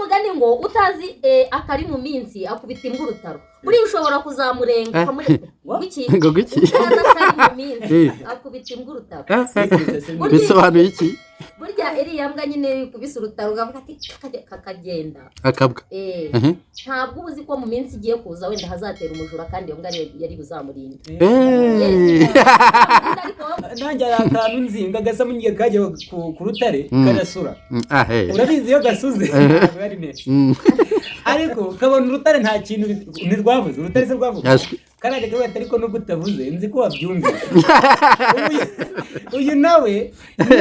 Umugani ngo utazi akari mu minsi akubita imbwa urutaro. Buriya ushobora kuzamurenga ukamureka. Wiki? Ngo gwiki? Utazi akari mu minsi akubita imbwa urutaro. Bisobanuye iki? Burya iriya mbwa nyine ikubise urutaro, ukavuga ati kakagenda. Akabwa. Ntabwo uba uzi ko mu minsi igiye kuza wenda hazatera umujura, kandi iyo mbwa yari buzamurinda. Eh. Ariko Nanjye hari akantu nzi ngo agasamunyiga kajya ku rutare karasura. Ah, hey. Urabizi, iyo gasuze ntabwo ari neza, ariko kabona urutare nta kintu ntirwavuze. Urutare se rwavuze? Yashwi. Kariya kavuga ati: "Ariko nubwo utavuze, nzi ko wabyumvise." Uyu nawe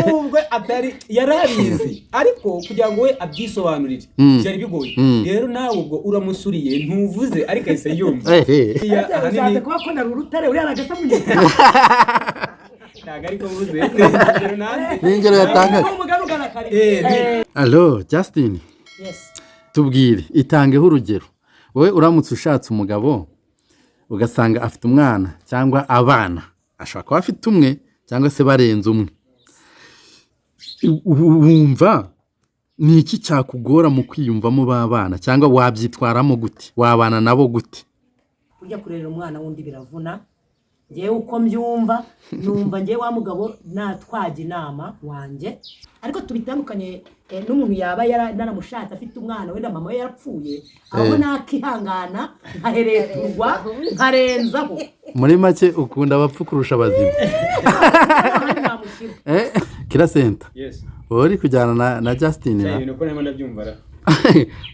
nubwo atari yari abizi, ariko kugira ngo we abyisobanurire byari bigoye. Rero nawe ubwo uramusuriye, ntuvuze, ariko ahise yumva. Eh, eh. Iya, Ese ahanini ushatse kuba ko nari urutare, uriya agasamunyiga? Ntabwo ariko mvuze, ni ingero nanze. Ni ingero yatangaga. Umugani ugana kare. Allo, Justin. Yes. Tubwire, itangeho urugero. Wowe uramutse ushatse umugabo ugasanga afite umwana cyangwa abana, ashobora kuba afite umwe cyangwa se barenze umwe, wumva ni iki cyakugora mu kwiyumvamo ba bana, cyangwa wabyitwaramo gute, wabana nabo gute? Burya kurera umwana wundi biravuna. Ngewe uko mbyumva, numva ngewe wa mugabo natwajya inama wanjye, ariko tubitandukanye n'umuntu yaba naramushatse afite umwana, wenda mama we yarapfuye, aho nakihangana nkahereturwa nkarenzaho. Muri make ukunda abapfu kurusha abazima. Ahandi namushyira. Kira Senta. Yes. Wowe uri kujyana na Justin Cyane na ibintu uko narimo ndabyumva ra.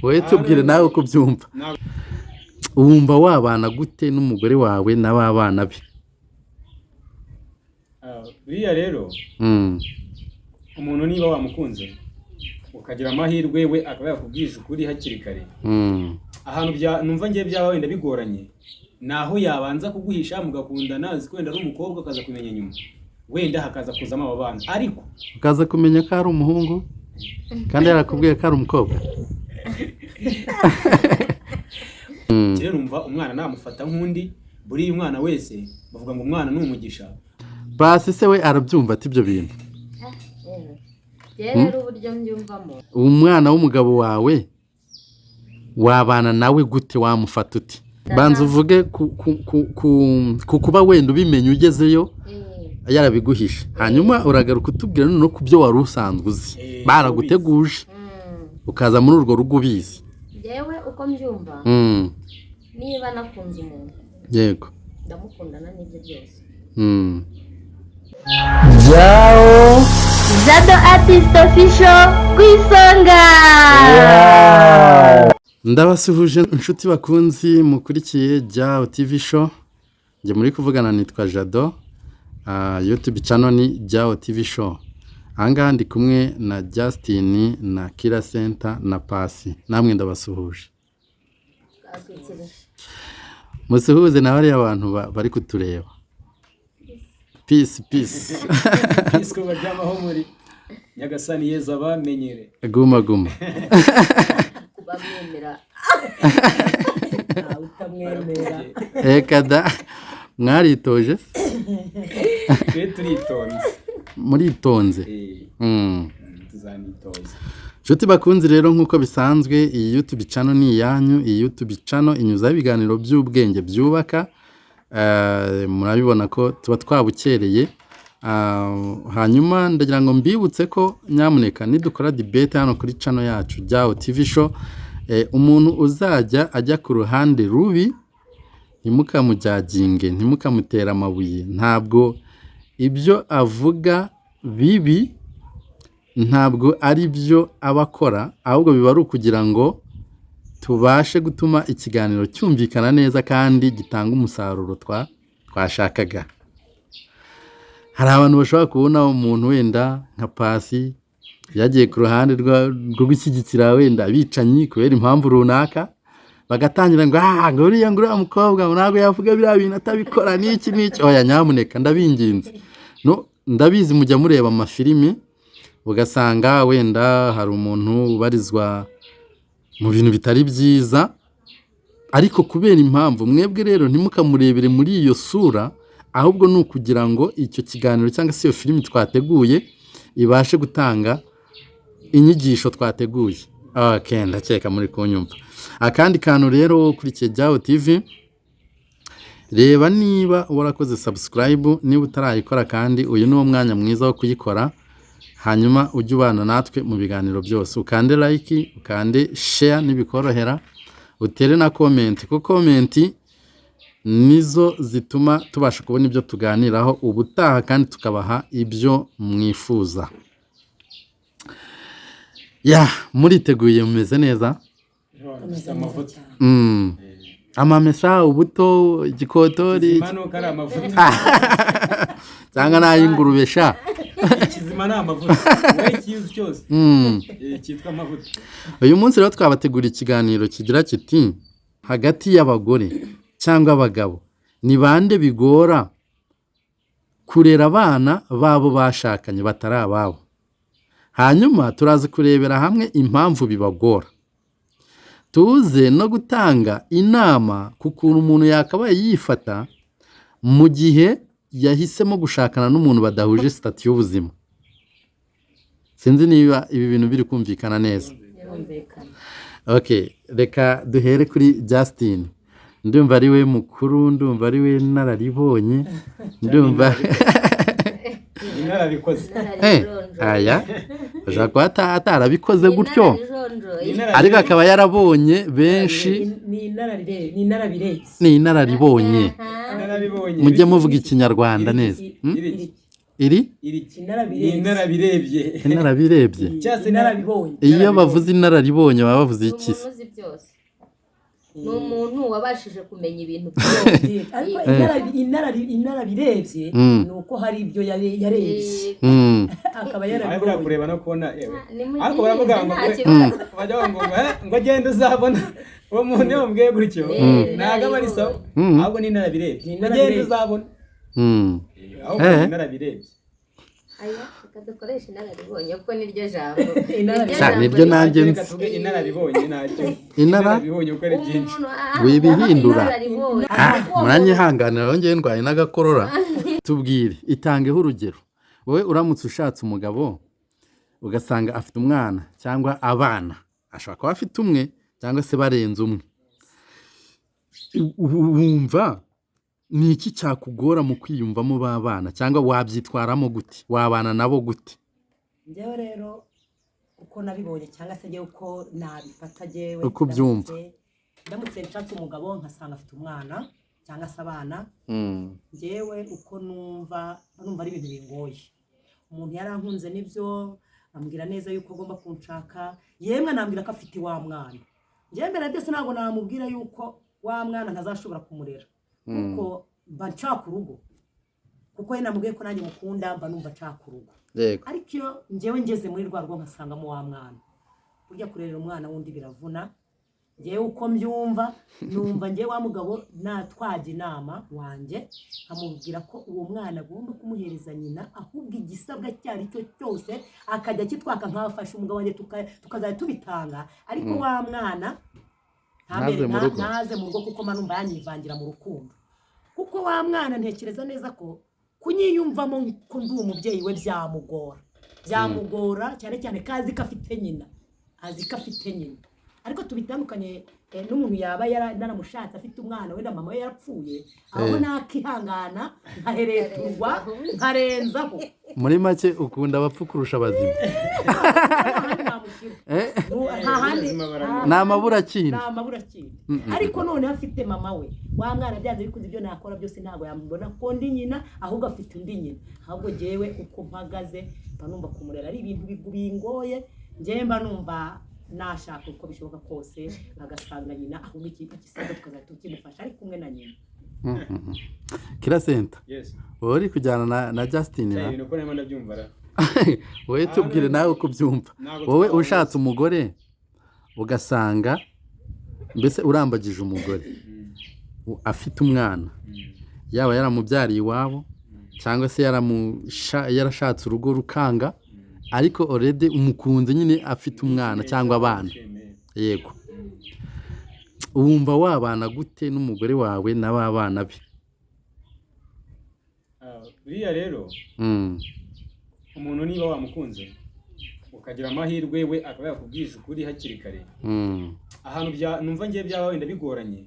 Wowe tubwire nawe uko ubyumva. Wumva wabana gute n'umugore wawe n'aba bana be? Ah, buriya rero umuntu niba wamukunze, ukagira amahirwe we akaba yakubwije ukuri hakiri kare, ahantu bya numva ngiye byaba wenda bigoranye ni aho yabanza kuguhisha mugakundana, azi ko wenda ari umukobwa, ukaza kumenya nyuma, wenda hakaza kuzamo abo bana, ariko Ukaza kumenya ko ari umuhungu kandi yarakubwiye ko ari umukobwa. Rero numva umwana namufata nk'undi. Buriya umwana wese bavuga ngo umwana ni umugisha. Basi se we arabyumva ati ibyo bintu? Njyewe rero uburyo mbyumvamo, Umwana w'umugabo wawe wabana nawe gute? Wamufata ute? Banza uvuge ku kuba wenda ubimenya ugezeyo yarabiguhishe, hanyuma uragaruka utubwira noneho ku byo wari usanzwe uzi, baraguteguje, ukaza muri urwo rugo ubizi. Njyewe uko mbyumva, niba nakunze umuntu, ndamukundana n'ibyo byose. Jado Artist Official ku isonga. Ndabasuhuje inshuti bakunzi mukurikiye Jyawo TV Show. Njye muri kuvugana nitwa Jado. YouTube channel ni Jyawo TV Show. Ahangaha ndi kumwe na Justin na Kira Center na Pasi. Namwe ndabasuhuje. Twatwikirije. Musuhuze na bariya bantu bari kutureba. Peace, peace. Isi baryamaho muri Nyagasani Yezu abamenyere. Guma guma. Kubamwemera. Ntawe utamwemera. Reka da, mwaritoje se? Twe turitonze. Muritonze. Tuzanitoza. Nshuti bakunzi rero, nk'uko bisanzwe, iyi YouTube channel ni iyanyu. Iyi YouTube channel inyuzaho ibiganiro by'ubwenge byubaka. Murabibona ko tuba twabukereye. Hanyuma ndagira ngo mbibutse ko nyamuneka nidukora debate hano kuri channel yacu Jyawo TV Show, umuntu uzajya ajya ku ruhande rubi ntimukamujyaginge, ntimukamutere amabuye. Ntabwo ibyo avuga bibi ntabwo ari byo aba akora, ahubwo biba ari ukugira ngo tubashe gutuma ikiganiro cyumvikana neza kandi gitanga umusaruro twashakaga. Hari abantu bashobora kubona umuntu wenda nka Pasi yagiye ku ruhande rwo gushyigikira wenda abicanyi kubera impamvu runaka, bagatangira ngo ah, ngo uriya, ngo uriya mukobwa ngo ntabwo yavuga biriya bintu atabikora, n'iki n'iki. Oya, nyamuneka ndabinginze. No, ndabizi mujya mureba amafilimi, ugasanga wenda hari umuntu ubarizwa mu bintu bitari byiza, ariko kubera impamvu mwebwe rero ntimukamurebere muri iyo sura, ahubwo ni ukugira ngo icyo kiganiro cyangwa se iyo filimi twateguye ibashe gutanga inyigisho twateguye. Okay, ndakeka muri kunyumva. Akandi kantu rero, ukurikiye Jyaho TV, reba niba warakoze subscribe. Niba utarayikora kandi, uyu ni wo mwanya mwiza wo kuyikora, hanyuma ujye ubana natwe mu biganiro byose. Ukande like, ukande share nibikorohera, utere na comment, kuko comment nizo zituma tubasha kubona ibyo tuganiraho ubutaha kandi tukabaha ibyo mwifuza. Ya, muriteguye? Mumeze neza? Tumeze neza Amavuta. cyane. Amamesa, ubuto, igikotori. Ikizima nuko ari amavuta. Cyangwa n'ay'ingurube sha. Ikizima ni amavuta, wowe ikizi cyose cyitwa amavuta. Uyu munsi rero twabategura ikiganiro kigira kiti: hagati y'abagore cyangwa abagabo, ni bande bigora kurera abana babo bashakanye batari ababo? Hanyuma turaza kurebera hamwe impamvu bibagora, tuze no gutanga inama ku kuntu umuntu yakabaye yifata mu gihe yahisemo gushakana n'umuntu badahuje status y'ubuzima. Sinzi niba ibi bintu biri kumvikana neza. Birumvikana. Okay, reka duhere kuri Justin. Ndumva ari we mukuru, ndumva ari we nararibonye, ndumva Inarabikoze. Aya ashobora kuba atarabikoze gutyo, Inararijonjoye. ariko akaba yarabonye benshi. Ni inarabirebye. Ni inararibonye. Inarabibonye. Mujye muvuga Ikinyarwanda neza. Iri Iri iri Inarabirebye. Inarabirebye. Inarabirebye. Cyangwa se Inarabibonye. Iyo bavuze inararibonye baba bavuze Ni iki se? umuntu uzi byose, ni umuntu wabashije kumenya ibintu byose. Ariko inarabirebye ni uko hari ibyo yarebye, akaba Ariko buriya yarabibonye. kureba no kubona, yewe. Ni mu Ariko baravuga ngo nta kibazo. bajya bavuga ngo ngo agende uzabona. Uwo muntu iyo bamubwiye gutyo ntabwo aba ari sawa, ahubwo ni inarabirebye. Ni Ngo agende inarabirebye. uzabona. Ahubwo ni inarabirebye. Aya, reka dukoreshe inararibonye kuko niryo jambo. Inararibonye. Sha, niryo nanjye Reka nzi. tuvuge inararibonye ntacyo. Inara? Inararibonye kuko ari byinshi. Umuntu, Wibihindura. inararibonye. Ah, muranyihanganira, rero ndwaye n'agakorora. Tubwire, itangeho urugero. Wowe uramutse ushatse umugabo ugasanga afite umwana cyangwa abana, ashobora kuba afite umwe cyangwa se barenze umwe, wumva ni iki cyakugora mu kwiyumvamo ba bana, cyangwa wabyitwaramo gute, wabana nabo gute? Njyewe rero uko nabibonye, cyangwa se njyewe uko nabifata, njyewe Uko ubyumva. Ndamutse nshatse umugabo nkasanga afite umwana cyangwa se abana, njyewe uko numva, numva ari ibintu bingoye. Umuntu yarankunze nibyo, ambwira neza yuko agomba kunshaka, yemwe anambwira ko afite wa mwana. Njyewe mbere ya byose ntabwo namubwira yuko wa mwana ntazashobora kumurera, kuko mba nshaka urugo, kuko we namubwiye ko nanjye mukunda, mba numva nshaka urugo. Ariko iyo njyewe ngeze muri rwa rugo nkasangamo wa mwana, burya kurerera umwana wundi biravuna. Njyewe uko mbyumva, numva njyewe wa mugabo natwajya inama wanjye, nkamubwira ko uwo mwana agomba kumuhereza nyina, ahubwo igisabwa icyo ari cyo cyose akajya akitwaka, nkafasha umugabo wanjye tukazajya tubitanga, ariko wa mwana Ntaze mu rugo. Ntaze mu rugo, kuko mba numva yanyivangira mu rukundo, kuko wa mwana ntekereza neza ko kunyiyumvamo ko ndi umubyeyi we byamugora, byamugora cyane cyane ko azi ko afite nyina, azi ko afite nyina. Ariko tubitandukanye n'umuntu yaba naramushatse afite umwana, wenda mama we yarapfuye, aho nakihangana nkahereturwa nkarenzaho. Muri make ukunda abapfu kurusha abazima. Nta handi namushyira. Nta handi. Ubuzima baranywa. Ni amaburakindi. Ni amaburakindi. Ariko noneho afite mama we, wa mwana byanze bikunze ibyo nakora byose ntabwo yamubona ko ndi nyina, ahubwo afite undi nyina. Ahubwo jyewe uko mpagaze, mba numva kumurera ari ibintu bingoye. Njyewe mba numva nashaka uko bishoboka kose agasanga nyina, ahubwo igisabwa tukazajya tukimufasha ari kumwe na nyina. Kirasenta, Yes. wowe uri kujyana na Justin Cya na ibintu uko narimo ndabyumva ra. Wowe tubwire nawe uko ubyumva. Ntabwo Wowe twahuza. ushatse umugore ugasanga, mbese urambagije umugore afite umwana, yaba yaramubyariye iwabo cyangwa se yarashatse urugo rukanga, ariko already umukunze nyine afite umwana cyangwa abana. Nishimiye. Yego, wumva wabana gute n'umugore wawe n'aba bana be? Ah, buriya rero umuntu niba wamukunze Ukagira amahirwe we akaba yakubwije ukuri hakiri kare. Ahantu numva ngiye byaba wenda bigoranye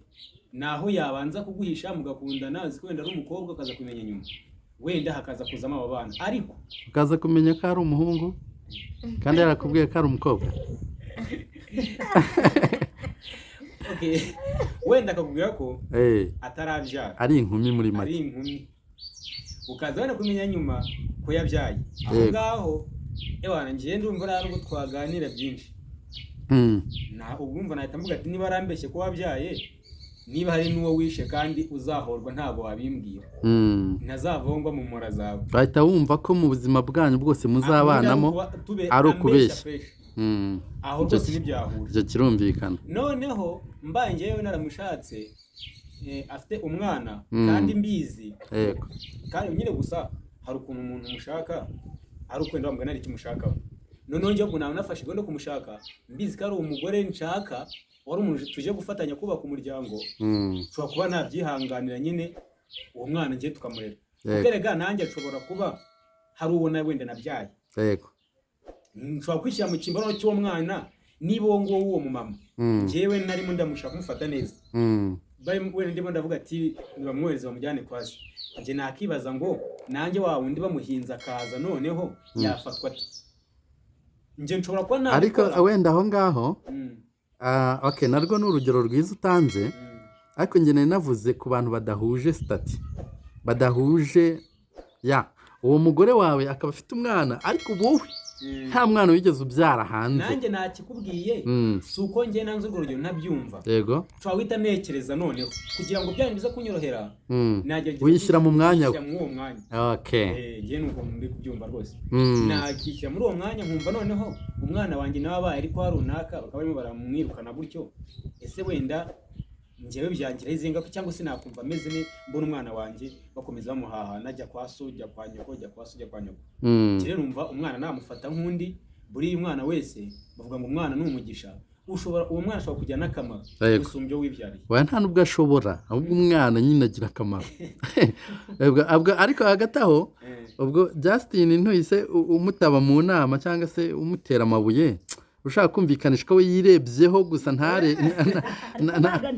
ni aho yabanza kuguhisha mugakundana, azi ko wenda ari umukobwa, ukaza kumenya nyuma wenda hakaza kuzamo abo bana, ariko Ukaza kumenya ko ari umuhungu kandi yarakubwiye ko ari umukobwa. Okay. Wenda akakubwira ko atarabyara, ari inkumi muri ari make, inkumi, ukaza wenda kumenya nyuma ko yabyaye aho ngaho. Ewana, ngiye ndumva nta nubwo twaganira byinshi. Na ubwumva nahita mvuga ati niba arambeshye ko wabyaye, niba hari n'uwo wishe kandi uzahorwa, ntabwo wabimbwira, ntazavongwa mu mura zawe. Bahita wumva ko mu buzima bwanyu bwose muzabanamo ari ukubeshya. Fresh. Aho rwose ntibyahura. Icyo kirumvikana. Noneho mbaye njyewe naramushatse, afite umwana kandi mbizi, kandi nyine gusa hari ukuntu umuntu umushaka ari uko wenda wamugana hari icyo umushakaho. Noneho njyewe ubwo naba nafashe gahunda yo kumushaka mbizi ko ari umugore nshaka, wari umuntu tuje gufatanya kubaka umuryango, nshobora kuba nabyihanganira nyine uwo mwana ngiye tukamurera. Kuko erega nanjye nshobora kuba hari uwo na wenda nabyaye, nshobora kwishyira mu cyimbo cy'uwo mwana, niba uwo nguwo w'uwo mumama njyewe narimo ndamushaka kumufata neza, bari wenda ndimo ndavuga ati nibamwohereze bamujyane kwa se, njye nakibaza ngo nanjye wa wundi bamuhinze akaza noneho yafatwa ate? Njye nshobora kuba Ariko nabikora. wenda aho ngaho, okay, narwo ni urugero rwiza utanze, ariko njye nari navuze ku bantu badahuje statut, badahuje ya uwo mugore wawe akaba afite umwana, ariko wowe nta mwana wigeze ubyara hanze. Nanjye nakikubwiye, si uko njye nanze urwo rugero ntabyumva. Nshobora guhita ntekereza noneho kugira ngo byanyu bize kunyorohera, nagerageza Wishyira mu mwanya we. kwishyira muri uwo mwanya. Njye nuko ndi kubyumva rwose. Nakishyira muri uwo mwanya nkumva noneho umwana wanjye nawe abaye ari kwa runaka, bakaba barimo baramwirukana gutyo, ese wenda njyewe byangiraho izihe ngaruka, cyangwa se nakumva ameze ne mbona umwana wanjye bakomeza bamuhaha, najya kwa so, jya kwa nyoko, jya kwa so, jya kwa nyoko. Njye rero numva umwana namufata nk'undi. Buriya umwana wese bavuga ngo umwana ni umugisha, ushobora uwo mwana ashobora kugira n'akamaro gusumbya uwo wibyariye. Oya, nta nubwo ashobora, ahubwo umwana nyine agira akamaro. Ariko hagati aho, ubwo Justin ntuhise umutaba mu nama cyangwa se umutera amabuye, ushaka kumvikanisha ko we yirebyeho gusa ntare Ntabwo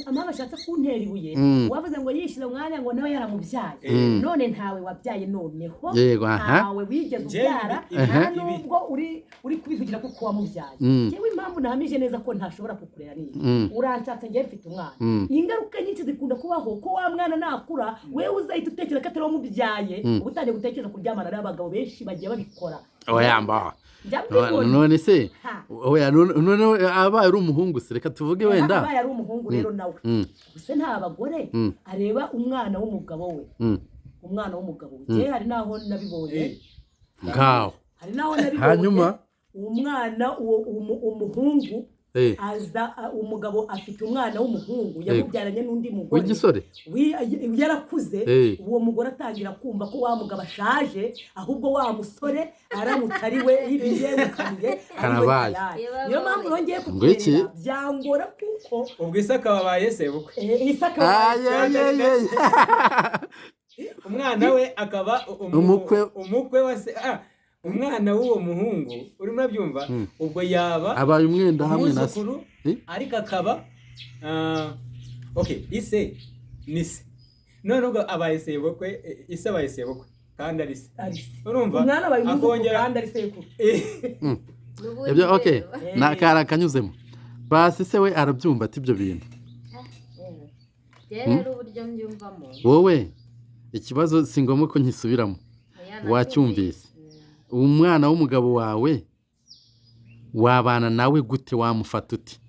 impamvu ashatse kuntera ibuye, wavuze ngo yishyize umwanya ngo nawe yaramubyaye, none ntawe wabyaye noneho, Yego, aha. ntawe wigeze Njye ubyara, nta nubwo uri kubivugira kuko wamubyaye. Njyewe impamvu nahamije neza ko ntashobora kukurera niyi, uranshatse njyewe mfite umwana, ingaruka nyinshi zikunda kubaho ko wa mwana nakura wewe uzahita utekereza ko atari wamubyaye, uba utangiye gutekereza kuryamana n'abagabo benshi bagiye babikora. Oya mba. Njya mbibona. None se Ha. oya, none abaye ari umuhungu se, reka tuvuge wenda Abaye ari umuhungu rero nawe, gusa nta bagore areba umwana w'umugabo we, umwana w'umugabo we. Njyewe hari n'aho nabibonye. Ngaho. Hari n'aho nabibonye. Hanyuma? Umwana uwo umuhungu aza umugabo afite umwana w'umuhungu yamubyaranye n'undi mugore W'igisore. Yarakuze. Uwo mugore atangira kumva ko wa mugabo ashaje, ahubwo wa musore aramutse ari we yegukaniye ari we Karabaye. tayari. Niyo mpamvu nongeye Ngo iki? kukureba byangora kuko Ubwo Isaka wabaye sebukwe. Isaka Ay, ay, ay, ay. Umwana we akaba Umukwe. Umukwe wa se, umwana w'uwo muhungu, urimo urabyumva, ubwo yaba Abaye umwenda hamwe na se. umwuzukuru, Eh? ariko akaba, okay, ise ni se, none ubwo abaye sebukwe, ise abaye sebukwe kandi ari se. Ari se. Urumva Umwana abaye umwuzukuru akongera kandi ari sekuru. N'ubundi Ibyo okay, rero. na kari akanyuzemo basi se we arabyumva ati ibyo bintu. Njyewe rero uburyo mbyumvamo, Wowe ikibazo si ngombwa ko nkisubiramo. Oya, nacyumvise. Wacyumvise. Umwana w'umugabo wawe wabana nawe gute? Wamufata ute?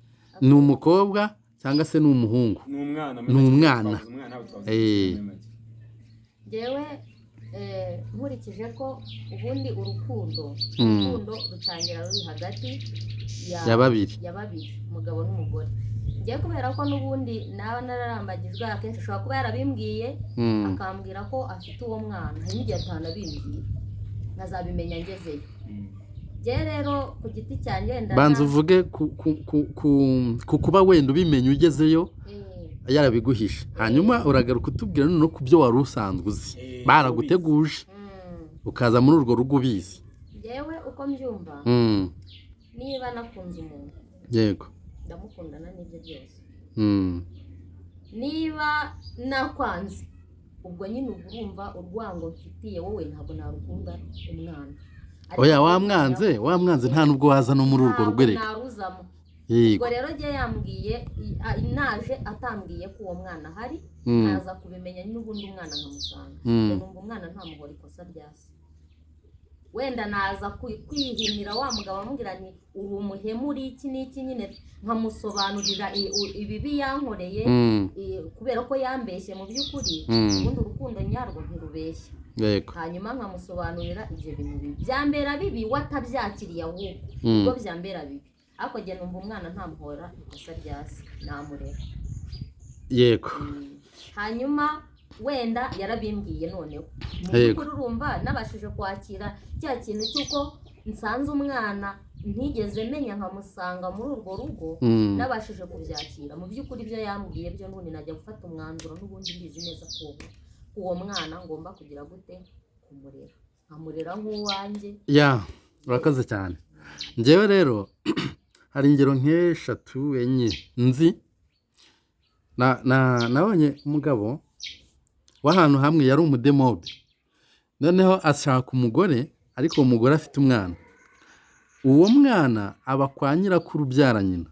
Ni umukobwa cyangwa se ni umuhungu? Ni umwana. Ni umwana. Twavuze umwana, ntabwo twavuze muri make. Njyewe nkurikije ko ubundi urukundo urukundo rutangira ruri hagati Ya babiri. Ya babiri, umugabo n'umugore. Njyewe kubera ko n'ubundi naba nararambagijwe, akenshi ashobora kuba yarabimbwiye, akambwira ko afite uwo mwana, hari n'igihe atanabimbwiye nkazabimenya ngezeyo. Njyewe rero ku giti cyanjye wenda Banza uvuge ku kuba wenda ubimenya ugezeyo, yarabiguhishe, hanyuma uragaruka utubwira noneho ku byo wari usanzwe uzi, baraguteguje, ukaza muri urwo rugo ubizi. Njyewe Uko mbyumva, niba nakunze umuntu, ndamukundana n'ibyo byose. Niba nakwanze, ubwo nyine uba urumva urwango mfitiye wowe ntabwo narukunda umwana. Ariko Oya, wamwanze, wamwanze, nta nubwo waza no muri urwo ntabwo rugo reka. naruzamo. Ubwo rero njye yambwiye naje atambwiye ko uwo mwana ahari, nkaza kubimenya n'ubundi umwana nkamusanga, numva umwana ntamuhora ikosa rya se. Wenda naza kwihimira wa mugabo, amubwira nti: "Uri umuhemu, uri iki n'iki", nyine nkamusobanurira ibibi yankoreye, kubera ko yambeshye mu by'ukuri. Ubundi urukundo nyarwo ntirubeshya. Hanyuma nkamusobanurira ibyo bintu bibi byambera bibi, we atabyakiriye ahubwo ubwo byambera bibi. Ariko njye numva umwana ntamuhora ikosa rya se, namurera. Hanyuma wenda yarabimbwiye, noneho mu by'ukuri urumva nabashije kwakira cya kintu cy'uko nsanze umwana ntigeze menya, nkamusanga muri urwo rugo, nabashije kubyakira. Mu by'ukuri ibyo yambwiye byo, n'ubundi najya gufata umwanzuro n'ubundi mbizi neza ko uwo mwana ngomba kugira gute, kumurera, nkamurera nk'uwanjye. Ya, urakoze cyane. Njyewe rero hari ingero nk'eshatu, enye nzi. Nabonye umugabo w'ahantu hamwe yari umudemobe, noneho ashaka umugore, ariko uwo mugore afite umwana. Uwo mwana aba kwa nyirakuru ubyara nyina,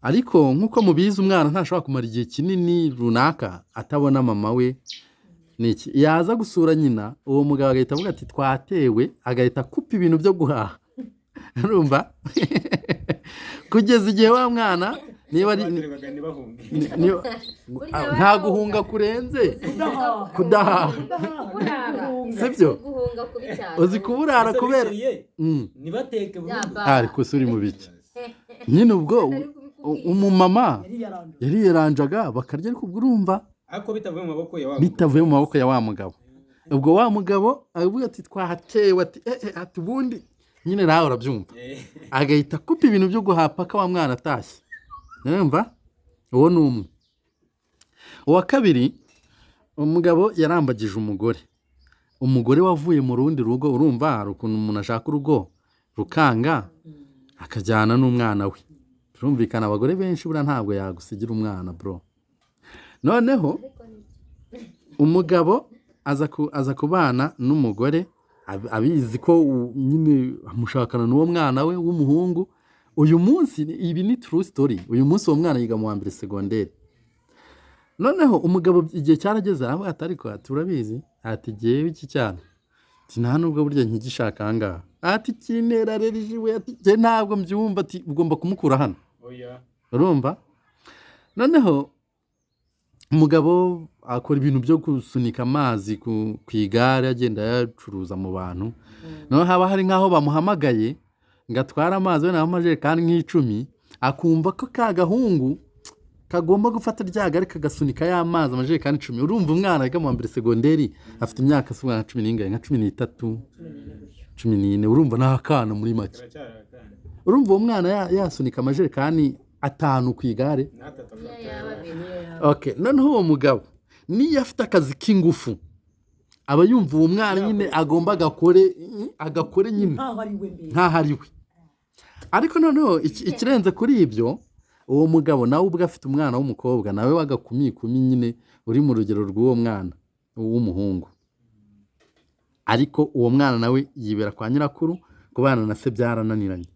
ariko nk'uko mubizi, umwana ntashobora kumara igihe kinini runaka atabona mama we. Ni iki yaza gusura nyina, uwo mugabo agahita avuga ati: "Twatewe", agahita akupa ibintu byo guhaha. Urumva, kugeza igihe wa mwana niba ari Baterwaga ntibahunge. Burya nta guhunga kurenze kudahaha. Kuburara. Sibyo? Guhunga kubi cyane. Uzi kuburara Ese kubera bikiriye, ntibateke burundu. Yaba. Ariko se uri mu biki nyine ubwo Ari kubikubwira. Umumama Yari yaranduye. Yari yaranjaga bakarya, ariko ubwo urumva ariko bitavuye mu maboko ya wa mugabo. Bitavuye mu maboko ya wa mugabo. Ubwo wa mugabo aravuga ati: "Twahatewe", ati: "Eh, eh", ati ubundi nyine nawe urabyumva, agahita akupa ibintu byo guhapaka wa mwana atashye. Urumva, uwo ni umwe. Uwa kabiri, umugabo yarambagije umugore, umugore wavuye mu rundi rugo. Urumva hari ukuntu umuntu ashaka urugo rukanga, akajyana n'umwana we. Birumvikana, abagore benshi buriya ntabwo yagusigira umwana, bro. Noneho Ariko ni umugabo aza kubana n'umugore abizi ko nyine amushakana n'uwo mwana we w'umuhungu. Uyu munsi, ibi ni true story, uyu munsi uwo mwana yiga mu wa mbere segonderi. Noneho umugabo igihe cyarageze aravuga ati: "Ariko", ati: "Urabizi", ati: "Jyewe iki cyana", ati: "Nta nubwo burya nkigishaka aha ngaha", ati: "Kintera reriji we", ati: "Jye ntabwo mbyumva", ati: "Ugomba kumukura hano." Oya. Urumva, noneho umugabo akora ibintu byo gusunika amazi ku igare, agenda ayacuruza mu bantu. Noneho haba hari nk'aho bamuhamagaye ngo atware amazi, wenda nk'amajerekani nk'icumi, akumva ko ka gahungu kagomba gufata rya gare kagasunika ya mazi, amajerekani 10. Urumva, umwana wiga mu wa mbere segonderi afite imyaka se nka cumi n'ingahe, nka 13, 14, urumva ni akana muri make. Karacyari akana. Urumva uwo mwana yasunika amajerekani 5 ku igare? N'atatu Niyo afata. yaba abiri. Okay, noneho uwo mugabo niyo afite akazi k'ingufu, aba yumva uwo mwana nyine agomba agakore nyine nkaho ari we mbere. Nkaho ari we. Ariko noneho ikirenze kuri ibyo, uwo mugabo nawe ubwe afite umwana w'umukobwa nawe w'agakumikumi nyine, uri mu rugero rw'uwo mwana w'umuhungu, ariko uwo mwana nawe yibera kwa nyirakuru, kubana na se byarananiranye.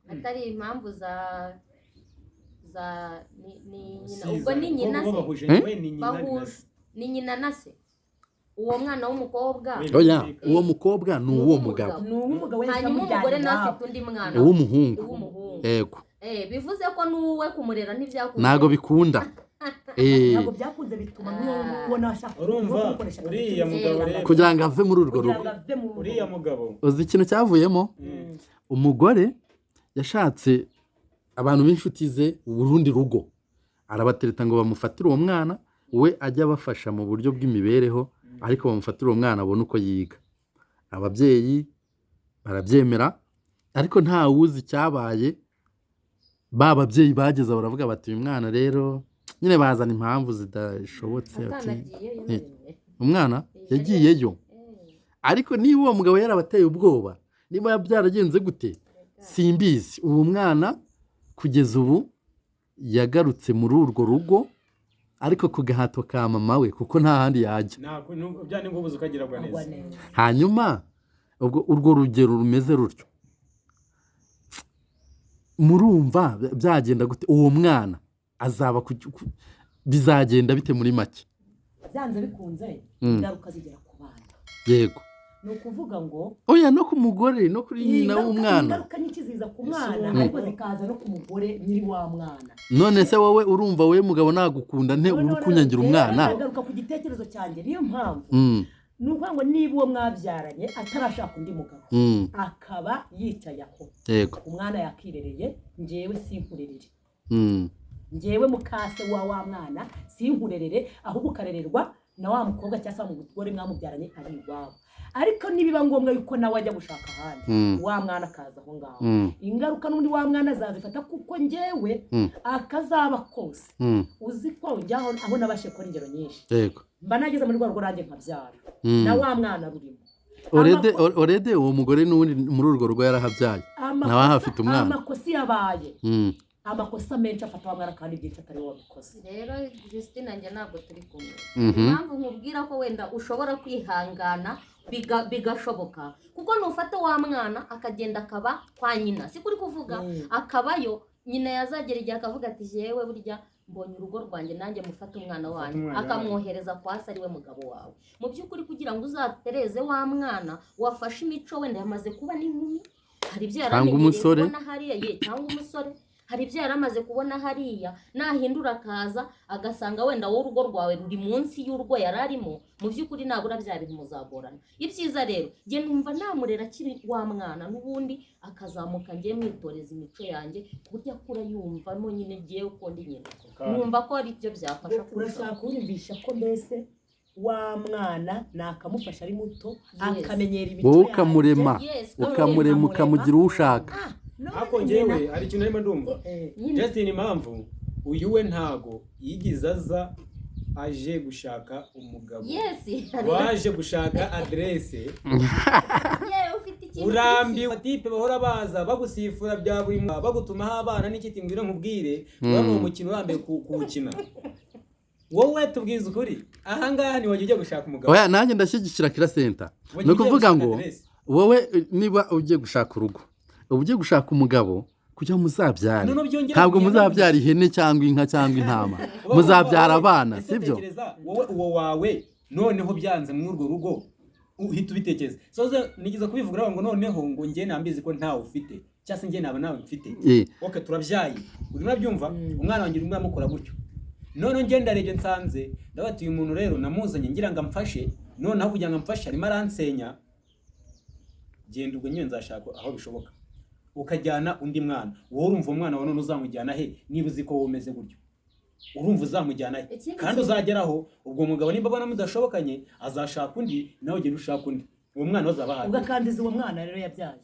Atari impamvu za ni nyina. Siza. Ubwo ni nyina Bo se? bahuje. Eh? We ni nyina, ni na Bahuje se. Ni nyina na se, uwo mwana w'umukobwa. Oya, uwo mukobwa ni uw'uwo mugabo. Ni uw'umugabo yahise Hanyuma amujyana umugore nawe iwabo. afite undi mwana Uw'umuhungu. w'umuhungu. Yego. Bivuze ko n'uwe kumurera ntibyakunze. Ntabwo bikunda. Ntabwo byakunze, bituma n'uwo nawe ashaka Urumva, kumukoresha akazi uriya k'inzu. mugabo rero. Kugira ngo ave muri urwo Kugira rugo. ngo ave mu rugo. Uriya mugabo. Uzi ikintu cyavuyemo? Umugore yashatse abantu b'inshuti ze urundi rugo, arabatereta ngo bamufatire uwo mwana, we ajye abafasha mu buryo bw'imibereho, ariko bamufatire uwo mwana abone uko yiga. Ababyeyi barabyemera, ariko nta wuzi icyabaye. Ba babyeyi bageze baravuga bati: "Uyu mwana rero", nyine bazana impamvu zidashobotse, bati, Atanagiyeyo Ni- na rimwe. Umwana yagiyeyo, ariko niba uwo mugabo yarabateye ubwoba. Niba byaragenze gute simbizi. Uwo mwana kugeza ubu yagarutse muri urwo rugo, ariko ku gahato ka mama we, kuko nta handi yajya. Ntabwo bya ni ngombwa ukagira agwa Agwa neza. neza. Hanyuma ubwo urwo rugero rumeze rutyo, murumva byagenda gute? Uwo mwana azaba bizagenda bite muri make? Byanze bikunze, ingaruka zigera ku bana. Ni ukuvuga ngo Oya, no ku mugore no kuri nyina w'umwana. Ingaruka nyinshi ziza ku mwana, ariko zikaza no ku mugore nyiri wa mwana. None se wowe urumva, wowe mugabo, nagukunda nte uri kunyangira umwana? Nagaruka ku gitekerezo cyanjye, niyo mpamvu ni ukuvuga ngo niba uwo mwabyaranye atarashaka undi mugabo, akaba yicaye aho, umwana yakirereye, njyewe sinkurerere, njyewe mukase wa mwana sinkurerere, ahubwo ukarererwa na wa mukobwa cyangwa se wa mugore mwamubyaranye ari iwabo. Ariko nibiba ngombwa yuko nawe ajya gushaka ahandi, wa mwana akaza aho ngaho, ingaruka n'undi wa mwana azazifata, kuko njyewe akazaba kose, uzi ko njyaho aho nabashije kubona ingero nyinshi, mba nageze muri rwa rugo nanjye nkabyara, na wa mwana rurimo. Already uwo mugore n'ubundi muri urwo rugo yarahabyaye, nawe ahafite umwana. Amakosa yabaye, amakosa menshi afata wa mwana, kandi byinshi atari wowe wabikoze. Rero Justine, njye ntabwo turi kumwe. Impamvu nkubwira ko wenda ushobora kwihangana bigashoboka, kuko nufata wa mwana akagenda akaba kwa nyina, si kuri kuvuga, akabayo, nyina yazagera igihe akavuga ati: "Jewe burya mbonye urugo rwanjye, nanjye mufate umwana wanjye." Umwana. Akamwohereza kwa se, ari we mugabo wawe. Mu by'ukuri, kugira ngo uzatereze wa mwana wafashe imico, wenda yamaze kuba n'inkumi, hari ibyo yari Cyangwa amenyereye umusore. kubona hariya ye, cyangwa umusore, hari ibyo yari amaze kubona hariya, nahindura akaza agasanga wenda wowe urugo rwawe ruri munsi y'urwo yari arimo, mu by'ukuri nabura bya bintu muzagorana. Ibyiza rero, njye numva namurera akiri wa mwana n'ubundi, akazamuka ngiye mwitoreza imico yanjye, ku buryo akura yumvamo nyine ngewe uko ndi nyina. Numva ko ari byo byafasha kurushaho. Urashaka kunyumvisha ko mbese wa mwana nakamufasha ari muto, akamenyera imico Wowe ukamurema, Yes. ukamurema, ukamugira uwo ushaka. Ah, none Ariko njyewe hari ikintu narimo ndumva. Nyine. Justin, impamvu uyu we ntago yigize aza aje gushaka umugabo, waje gushaka aderese. Yewe, ufite ikintu. Urambiwe type bahora baza bagusifura bya buri mwaka, bagutumaho abana n'ikiti ngwino nkubwire. Urabona uwo mukino urambiwe kuwukina. Wowe tubwize ukuri, ahangaha ntiwajya ujya gushaka umugabo. Oya, nanjye ndashyigikira Kira Senta. Wajya Ni ugiye ukuvuga gushaka ngo aderese. wowe niba ugiye gushaka urugo, uba ugiye gushaka umugabo kugira ngo muzabyare. Noneho byongera Ntabwo kugenda. muzabyara ihene cyangwa inka cyangwa intama, Uba muzabyara wowe, abana. ese Sibyo? tekereza wowe uwo wawe noneho byanze muri urwo rugo, uhita ubitekereza soze nigeze kubivuga ngo noneho ngo njye nambizi ko ntawe ufite, cyangwa se njye naba nawe mfite. Okay, turabyaye, urimo urabyumva, umwana wanjye urimo uramukora gutyo. Noneho njye ndarebye nsanze ndavuga ati: "Uyu muntu rero namuzanye ngira ngo amfashe, noneho kugira ngo amfashe arimo aransenya. Genda ubwo nyine nzashaka aho bishoboka." Ukajyana undi mwana, wowe urumva umwana wawe none uzamujyana he niba uzi ko wowe umeze gutyo? Urumva uzamujyana he? Ikindi Kandi uzageraho ubwo mugabo nimba abona mudashobokanye azashaka undi, nawe ugenda ushaka undi, uwo mwana we azaba ahari. Ugakandiza uwo mwana rero yabyaye.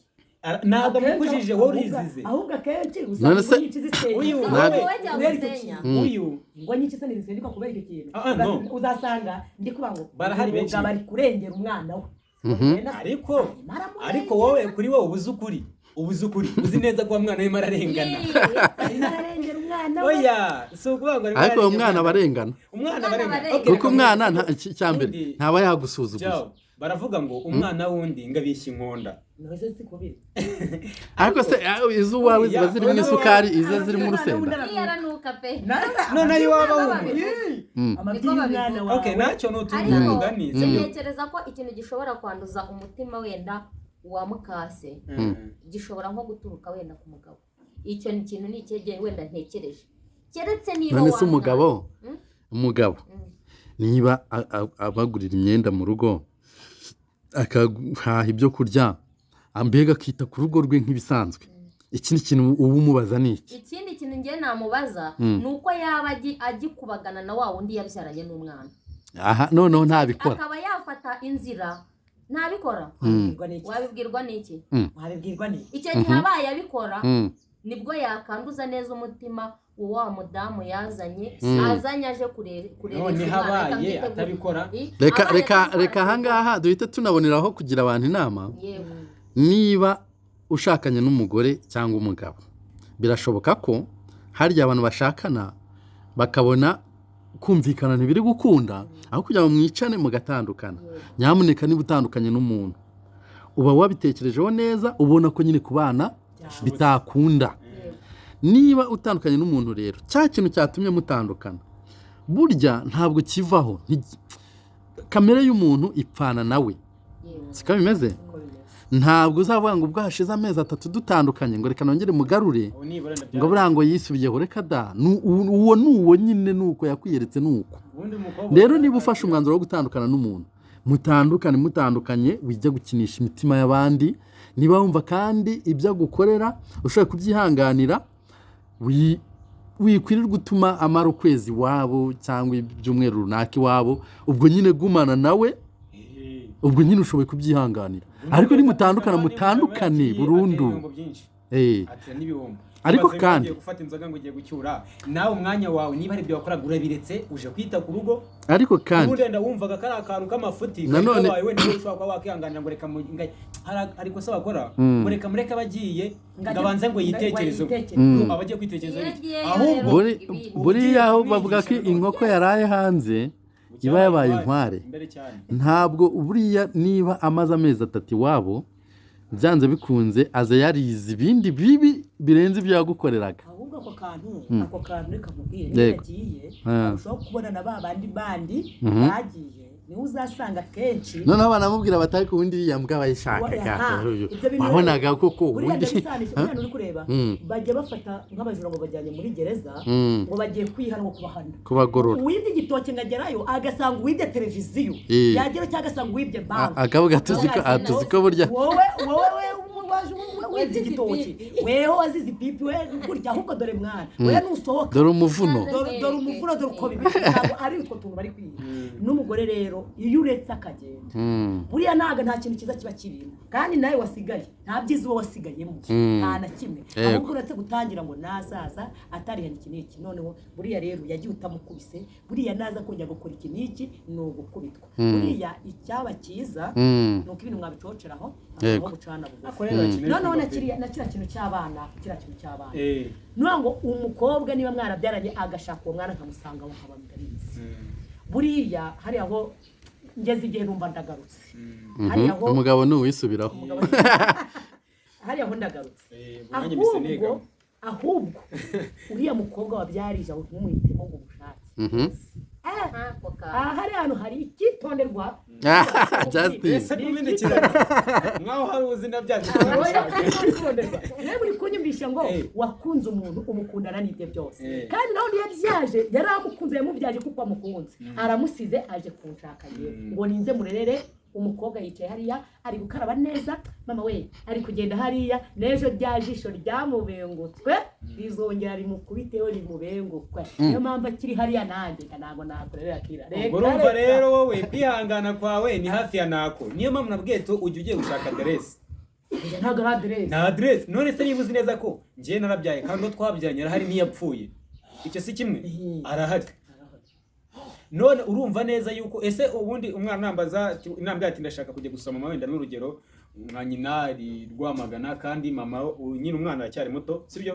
Ntabwo amukujije, wowe urizize. Ahubwo akenshi None usanga se- ingo nyinshi zisenyuka Uyu Ntabwo- Wowe cyangwa kubera icyo usenya. kintu. Uyu Ingo nyinshi se ntizisenyuka kubera icyo kintu? Ah, ah, no. Uzasanga ndi kuvuga ngo Barahari benshi. umugabo ari kurengera umwana we. Ariko wowe kuri wowe ubuze ukuri, ubuze ukuri, uzi neza ko uwo mwana arimo ararengana. Arimo ararengera umwana we. Oya, si ukuvuga ngo arimo Ariko uwo ararengera. mwana aba arengana. Umwana Umwana aba arengana. aba arengana. Okay, Kuko reka umwana icya mbere Undi- ntaba yagusuzuguye. Ciao. Baravuga ngo umwana wundi ngo abishya inkonda. Ntuze si kubiri. Ariko se iz'uwawe ziba zirimo Oya, isukari, ize zirimo urusenda? Iyo aranuka pe. None ayo waba wumva. Amabyi Niko y'umwana babivuga. wawe. Okay, nacyo ni utundi Ariko mugani, sibyo? ntekereza ko ikintu gishobora kwanduza umutima wenda wa mukase gishobora nko guturuka wenda ku mugabo. Icyo ni ikintu ni icyegeye wenda ntekereje, keretse niba None se wa umugabo, Mm? umugabo niba abagurira imyenda mu rugo, akahaha ibyo kurya, mbega akita ku rugo rwe nk'ibisanzwe, ikindi kintu uba umubaza ni iki? Ikindi kintu ngiye namubaza ni uko yaba agikubagana na wa wundi yabyaranye n'umwana. Aha noneho ntabikora. Akaba yafata inzira, ntabikora. Wabibwirwa n'iki? Wabibwirwa n'iki? Wabibwirwa n'iki? Icyo gihe abaye abikora, nibwo yakanduza neza umutima wa mudamu yazanye, azanye aje kureresha Noneho umwana, abaye akamwitegura. atabikora. Reka Abaye reka atabikora, reka ahangaha duhite tunaboneraho kugira abantu inama. Yego. Niba ushakanye n'umugore cyangwa umugabo, birashoboka ko harya abantu bashakana bakabona kumvikana ntibiri gukunda, aho kugira ngo mwicane mugatandukana. Nyamuneka niba utandukanye n'umuntu, uba wabitekerejeho neza, ubona ko nyine kubana bitakunda. Niba utandukanye n'umuntu rero, cya kintu cyatumye mutandukana burya ntabwo kivaho. Kamere y'umuntu ipfana nawe, siko bimeze? Ntabwo uzavuga ngo ubwo hashize amezi 3 dutandukanye ngo reka nongere mugarure, ngo buriya ngo yisubiyeho, reka da. Uwo ni uwo nyine, ni uko yakwiyeretse, ni uko. Rero niba ufashe umwanzuro wo gutandukana n'umuntu, mutandukane mutandukanye, wijya gukinisha imitima y'abandi. Niba wumva kandi ibyo agukorera ushobora kubyihanganira, wikwirirwa utuma amara ukwezi iwabo cyangwa ibyumweru runaka iwabo, ubwo nyine gumana nawe, ubwo nyine ushoboye kubyihanganira. Ariko nimutandukana mutandukane burundu. Ariko kandi gufata inzoga ngo ugiye gucyura nawe umwanya wawe, niba ari ibyo wakoraga urabiretse uje kwita ku rugo. Ariko kandi wenda wumvaga kari akantu k'amafuti nanone wenda ushobora kuba wakihanganira ngo reka ariko se bakora ngo reka mureke abagiye ngo abanze ngo yitekereze, abagiye kwitekereza. Ahubwo buriya aho bavuga ko inkoko yaraye hanze iba yabaye inkware, ntabwo buriya niba amaze amezi 3 iwabo, byanze bikunze aza yarize ibindi bibi birenze ibyo yagukoreraga. Ahubwo ako kantu reka nkubwire, niyo yagiye ushobora kubona na ba bandi bagiye, niwe uzasanga kenshi noneho banamubwira batari ku wundi iriya mbwa bayishakaga, wabonaga koko ubundi uri kureba bajya bafata nk'abajura ngo bajyanye muri gereza, ngo bagiye kwihana ngo kubahana, kubagorora. Uwibye igitoki ngagerayo agasanga uwibye televiziyo yagera, cyangwa agasanga uwibye banki, akavuga tuzi ko burya wowe wibye igitoki, weho wazize ipipi, we kurya, ahubwo dore mwana we nusohoka, dore umuvuno, dore umuvuno, dore uko bimeze. Ntabwo ari utwo tuntu bari kwiga. N'umugore rero iyo uretse akagenda, buriya ntabwo nta kintu cyiza kiba kirimo, kandi nawe wasigaye nta byiza uba wasigayemo, nta na kimwe. Ahubwo uretse gutangira ngo nazaza atarihana iki n'iki, noneho buriya rero yagiye utamukubise, buriya naza kongera gukora iki n'iki ni ugukubitwa. Buriya icyaba cyiza ni uko ibintu mwabicoceraho aho gucana bugufi. Noneho na kiriya kintu cy'abana, kiriya kintu cy'abana nuvuga ngo umukobwa niba mwarabyaranye agashaka uwo mwana nkamusanga aho nkaba ndabizi, buriya hari aho ngeze igihe numva ndagarutse. Umugabo ni uwisubiraho, hari aho ndagarutse. Ahubwo uriya mukobwa wabyarije aho ntumuhitemo ngo umushake. Aha hari ahantu hari icyitonderwa. Mwaho hari ubuzima byacu. Nawe uri kunyumvisha ngo wakunze umuntu umukundana n'ibye byose, kandi nawe yabyaje yaramukunze, yamubyaje kuko amukunze, aramusize aje kunshaka yewe ngo ninze murerere. Umukobwa yicaye hariya ari gukaraba neza, mama we ari kugenda hariya, n'ejo rya jisho ryamubengutswe rizongera rimukubiteho rimubengukwe. Niyo mpamvu akiri hariya nanjye ntabwo nakorera kira. Urumva rero wowe kwihangana kwawe ni hafi ya nako. Niyo mpamvu nabwiye to ujya ugiye gushaka aderesi. Ntabwo ari aderesi. Nta aderesi. None se niba uzi neza ko njye narabyaye kandi uwo twabyaranye arahari ntiyapfuye, icyo si kimwe, arahari. None urumva neza yuko ese ubundi umwana nambaza intambwe ati ndashaka kujya gusoma mama, wenda n'urugero nka nyina ari Rwamagana kandi mama nyine umwana aracyari muto, sibyo?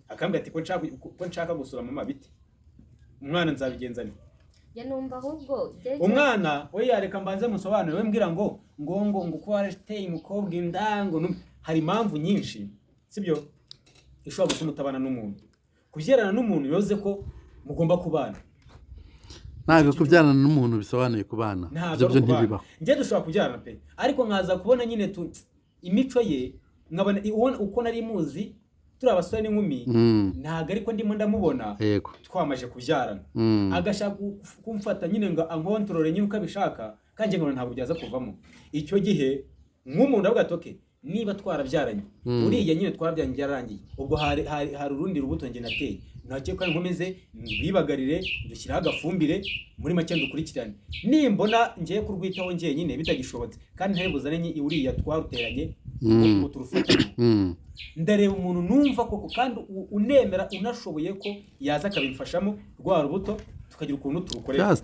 Akambwira ati ko nshaka gusura mama, bite umwana nzabigenza nte? Ya numva ahubwo umwana we yareka mbanze musobanure, we mbwira ngo ngo ngo ngo ko warateye umukobwa inda ngo hari impamvu nyinshi, sibyo, ishobora gutuma utabana n'umuntu. Kubyarana n'umuntu bivuze ko mugomba kubana. Ntabwo kubyarana n'umuntu bisobanuye kubana, ibyo byo ntibibaho. Njye dushobora kubyarana pe, ariko nkaza kubona nyine imico ye, nkabona uko nari muzi turi abasore n'inkumi, ntabwo ariko ndimo ndamubona twamaje kubyarana, agashaka kumfata nyine ngo ankontorore nyine uko abishaka, kandi nkabona ntabwo byaza kuvamo. Icyo gihe nk'umuntu avuga ati okay, niba twarabyaranye uriya nyine twarabyaranye byararangiye, ubwo hari urundi rubuto njye nateye, ntacyo kandi nkomeze ndwibagarire, ndushyiraho agafumbire, muri make ndukurikirane, nimbona ngiye kurwitaho njyenyine bitagishobotse kandi ntari uriya twaruteranye ngo turufatanye, ndareba umuntu numva koko kandi unemera unashoboye ko yaza akabimfashamo rwa rubuto tukagira ukuntu turukorera.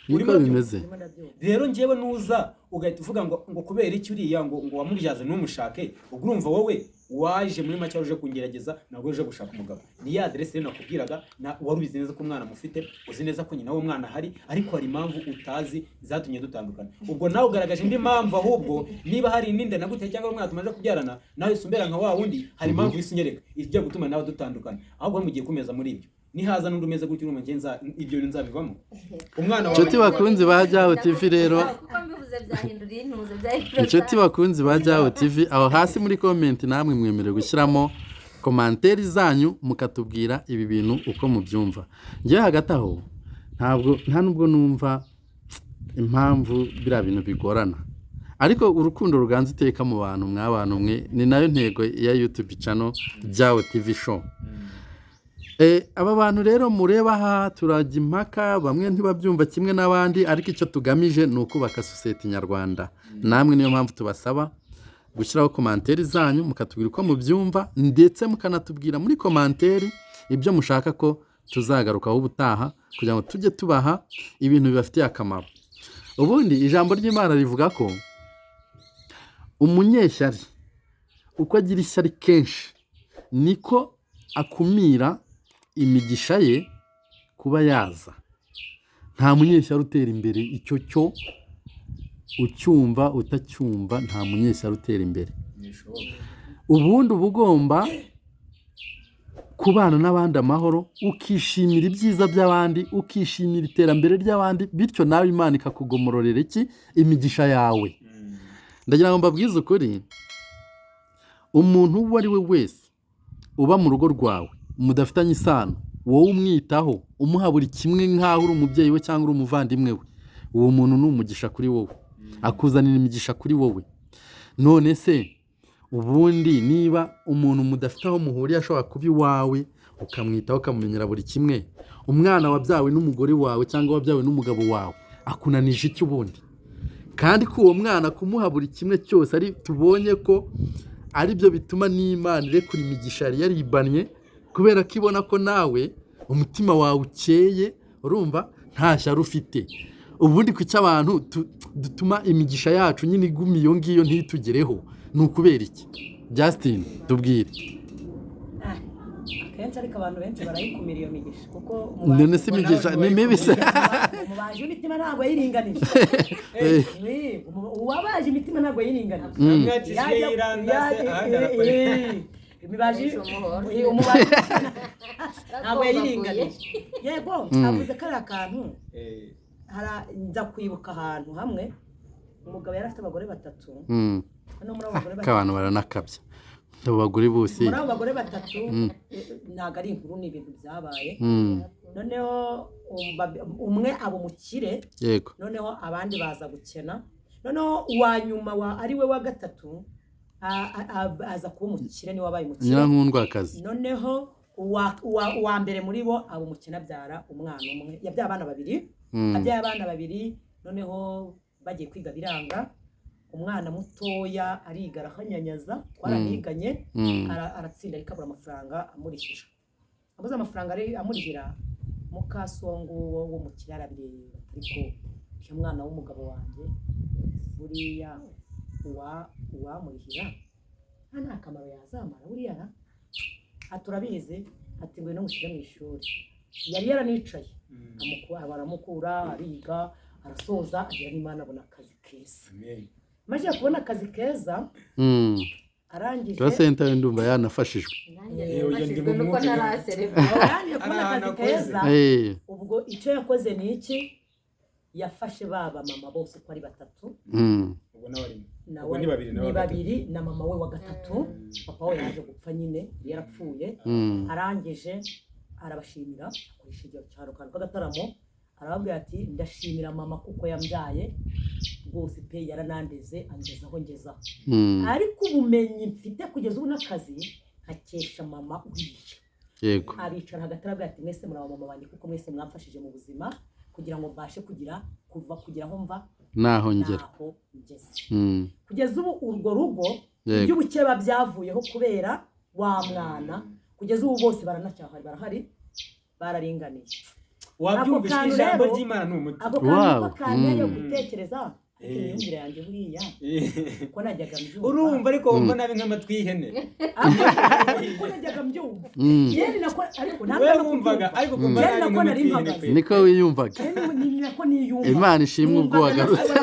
Niko Urimo urabyumva? bimeze. Ndimo ndabyumva. Rero njyewe nuza ugahita uvuga ngo kubera iki uriya ngo wamubyaze ntumushake, ubwo urumva wowe waje muri make uje kungerageza, ntabwo uje gushaka umugabo. Ni ya aderese rero nakubwiraga, na wari ubizi neza ko umwana mufite, uzi neza ko nyina w'umwana ahari, ariko hari impamvu utazi zatumye dutandukana. Ubwo nawe ugaragaje indi mpamvu. Ahubwo niba hari n'inda naguteye cyangwa umwana tumaze kubyarana, nawe usumbera nka wa wundi, hari impamvu isi unyereka ijya gutuma nawe dutandukana. Ahubwo mugiye kumeza muri ibyo, nihaza n'undi umeze gutyo, urumva njye ibyo bintu nzabivamo umwana wawe. Inshuti bakunzi ba Jyaho TV rero, Kuko mbivuze byahindura intuze, byahindura. Inshuti bakunzi ba Jyaho TV, aho hasi muri comment namwe mwemerewe gushyiramo commentaire zanyu, mukatubwira ibi bintu uko mubyumva. Ngewe hagati aho ntabwo, nta nubwo numva impamvu biriya bintu bigorana, ariko urukundo ruganza iteka mu bantu mw'abantu mwe, ni nayo ntego ya YouTube channel Jyaho TV Show. Aba bantu rero mureba aha turajya impaka, bamwe ntibabyumva kimwe n'abandi, ariko icyo tugamije ni ukubaka sosiyete nyarwanda. Namwe niyo mpamvu tubasaba gushyiraho commentaire zanyu, mukatubwira uko mubyumva, ndetse mukanatubwira muri commentaire ibyo mushaka ko tuzagarukaho ubutaha, kugira ngo tujye tubaha ibintu bibafitiye akamaro. Ubundi ijambo ry'Imana rivuga ko umunyeshyari uko agira ishyari kenshi niko akumira imigisha ye kuba yaza. Nta munyeshyari utera imbere, icyo cyo ucyumva utacyumva, nta munyeshyari utera imbere. Ubundi uba ugomba kubana n'abandi amahoro, ukishimira ibyiza by'abandi, ukishimira iterambere ry'abandi, bityo nawe Imana ikakugomororera iki? Imigisha yawe. Ndagira ngo mbabwize ukuri, umuntu uwo ari we wese uba mu rugo rwawe mudafitanye isano, wowe umwitaho, umuha buri kimwe nk'aho uri umubyeyi we cyangwa uri umuvandimwe we, uwo muntu ni umugisha kuri wowe, akuzanira imigisha kuri wowe. None se ubundi niba umuntu mudafite aho muhuriye ashobora kuba iwawe, ukamwitaho, ukamumenyera buri kimwe, umwana wabyawe n'umugore wawe cyangwa wabyawe n'umugabo wawe akunanije iki ubundi? Kandi ko uwo mwana kumuha buri kimwe cyose ari tubonye ko ari byo bituma n'Imana irekura imigisha yari yaribannye, kubera ko ibona ko nawe umutima wawe ukeye, urumva nta shyari ufite. Ubundi kuki abantu dutuma imigisha yacu nyine iguma iyo ngiyo ntitugereho? Ni ukubera iki? Justin, tubwire. Akenshi ariko abantu benshi barayikumira iyo migisha kuko None se imigisha ni mibi se? Umubaji w'imitima ntabwo yayiringanije. Uwabaje imitima ntabwo yayiringanije. Namwakije yirandase ahandi arakora. Imibaji Umuhoro. Umubaji ntabwo yayiringanije. Yego, avuze ko ari akantu nza kwibuka ahantu hamwe umugabo yari afite abagore batatu. No muri abo bagore Ko abantu baranakabya, abo bagore bose. Muri abo bagore batatu, ntabwo ari inkuru, ni ibintu byabaye. Noneho umwe aba umukire, noneho abandi baza gukena. Noneho uwa nyuma ari we wa gatatu aza kuba umukire, niwe wabaye umukire. Nyirankundwakazi. Noneho uwa mbere muri bo aba umukene, abyara umwana umwe, yabyaye abana babiri. Abyaye abana babiri, noneho bagiye kwiga biranga. Umwana mutoya ariga arahanyanyaza, twaraniganye, aratsinda ariko abura amafaranga amurihira. Abuze amafaranga amurihira, mukasongo wo mu kirara arabireba, ariko uyu mwana w'umugabo wanjye buriya uwamurihira nta kamaro yazamara buriya ra. Ati urabizi, ati ngwino ngushyire mu ishuri. Yari yaranicaye, baramukura, ariga, arasoza, agira n'Imana abona akazi keza. Amen. Maze kubona akazi keza, arangije Senta we ndumva yanafashijwe. Nanjye Yewe, nafashijwe ndi mu nuko mwuka. ntarasereva. Arangije kubona Ari ahantu akazi akoze. keza, ubwo icyo yakoze ni iki? Yafashe ba mama bose uko ari batatu. Ubwo nawe arimo. Nawe Ubwo ni babiri nawe ni wa gatatu. babiri na mama we wa gatatu. Papa we yaje gupfa nyine, yari yarapfuye. Arangije arabashimira, akoresha igihe cyaro kantu k'agataramo, arababwira ati ndashimira mama kuko yambyaye rwose pe, yaranandeze angeza aho ngeza, ariko ubumenyi mfite kugeza ubu n'akazi nkakesha mama uriya. Abicara hagati, arabwira ati mwese muri abamama banjye kuko mwese mwamfashije mu buzima kugira ngo mbashe kugira kuva kugira aho mva Naho ngera. naho ngeze. Kugeza ubu urwo rugo, iby'ubukeba byavuyeho kubera wa mwana. Kugeza ubu bose baranacyahari, barahari, bararinganiye. Wabyumvise, Ako kantu ijambo rero- ry'Imana ni umuti. Ako kantu Wow. ko kanteye gutekereza, ariko imyumvire yanjye buriya uko najyaga mbyumva, Urumva, ariko wumva nabi nk'amatwi y'ihene. Uko najyaga mbyumva, yewe nako, ariko ntabwo We no wumvaga kubyumva. ariko kumva Yewe nabi nako nari nk'amatwi y'ihene mpagaze. pe. Niko wiyumvaga. Yewe ni nako niyumva. Imana ishimwe ubwo Numvaga wagarutse.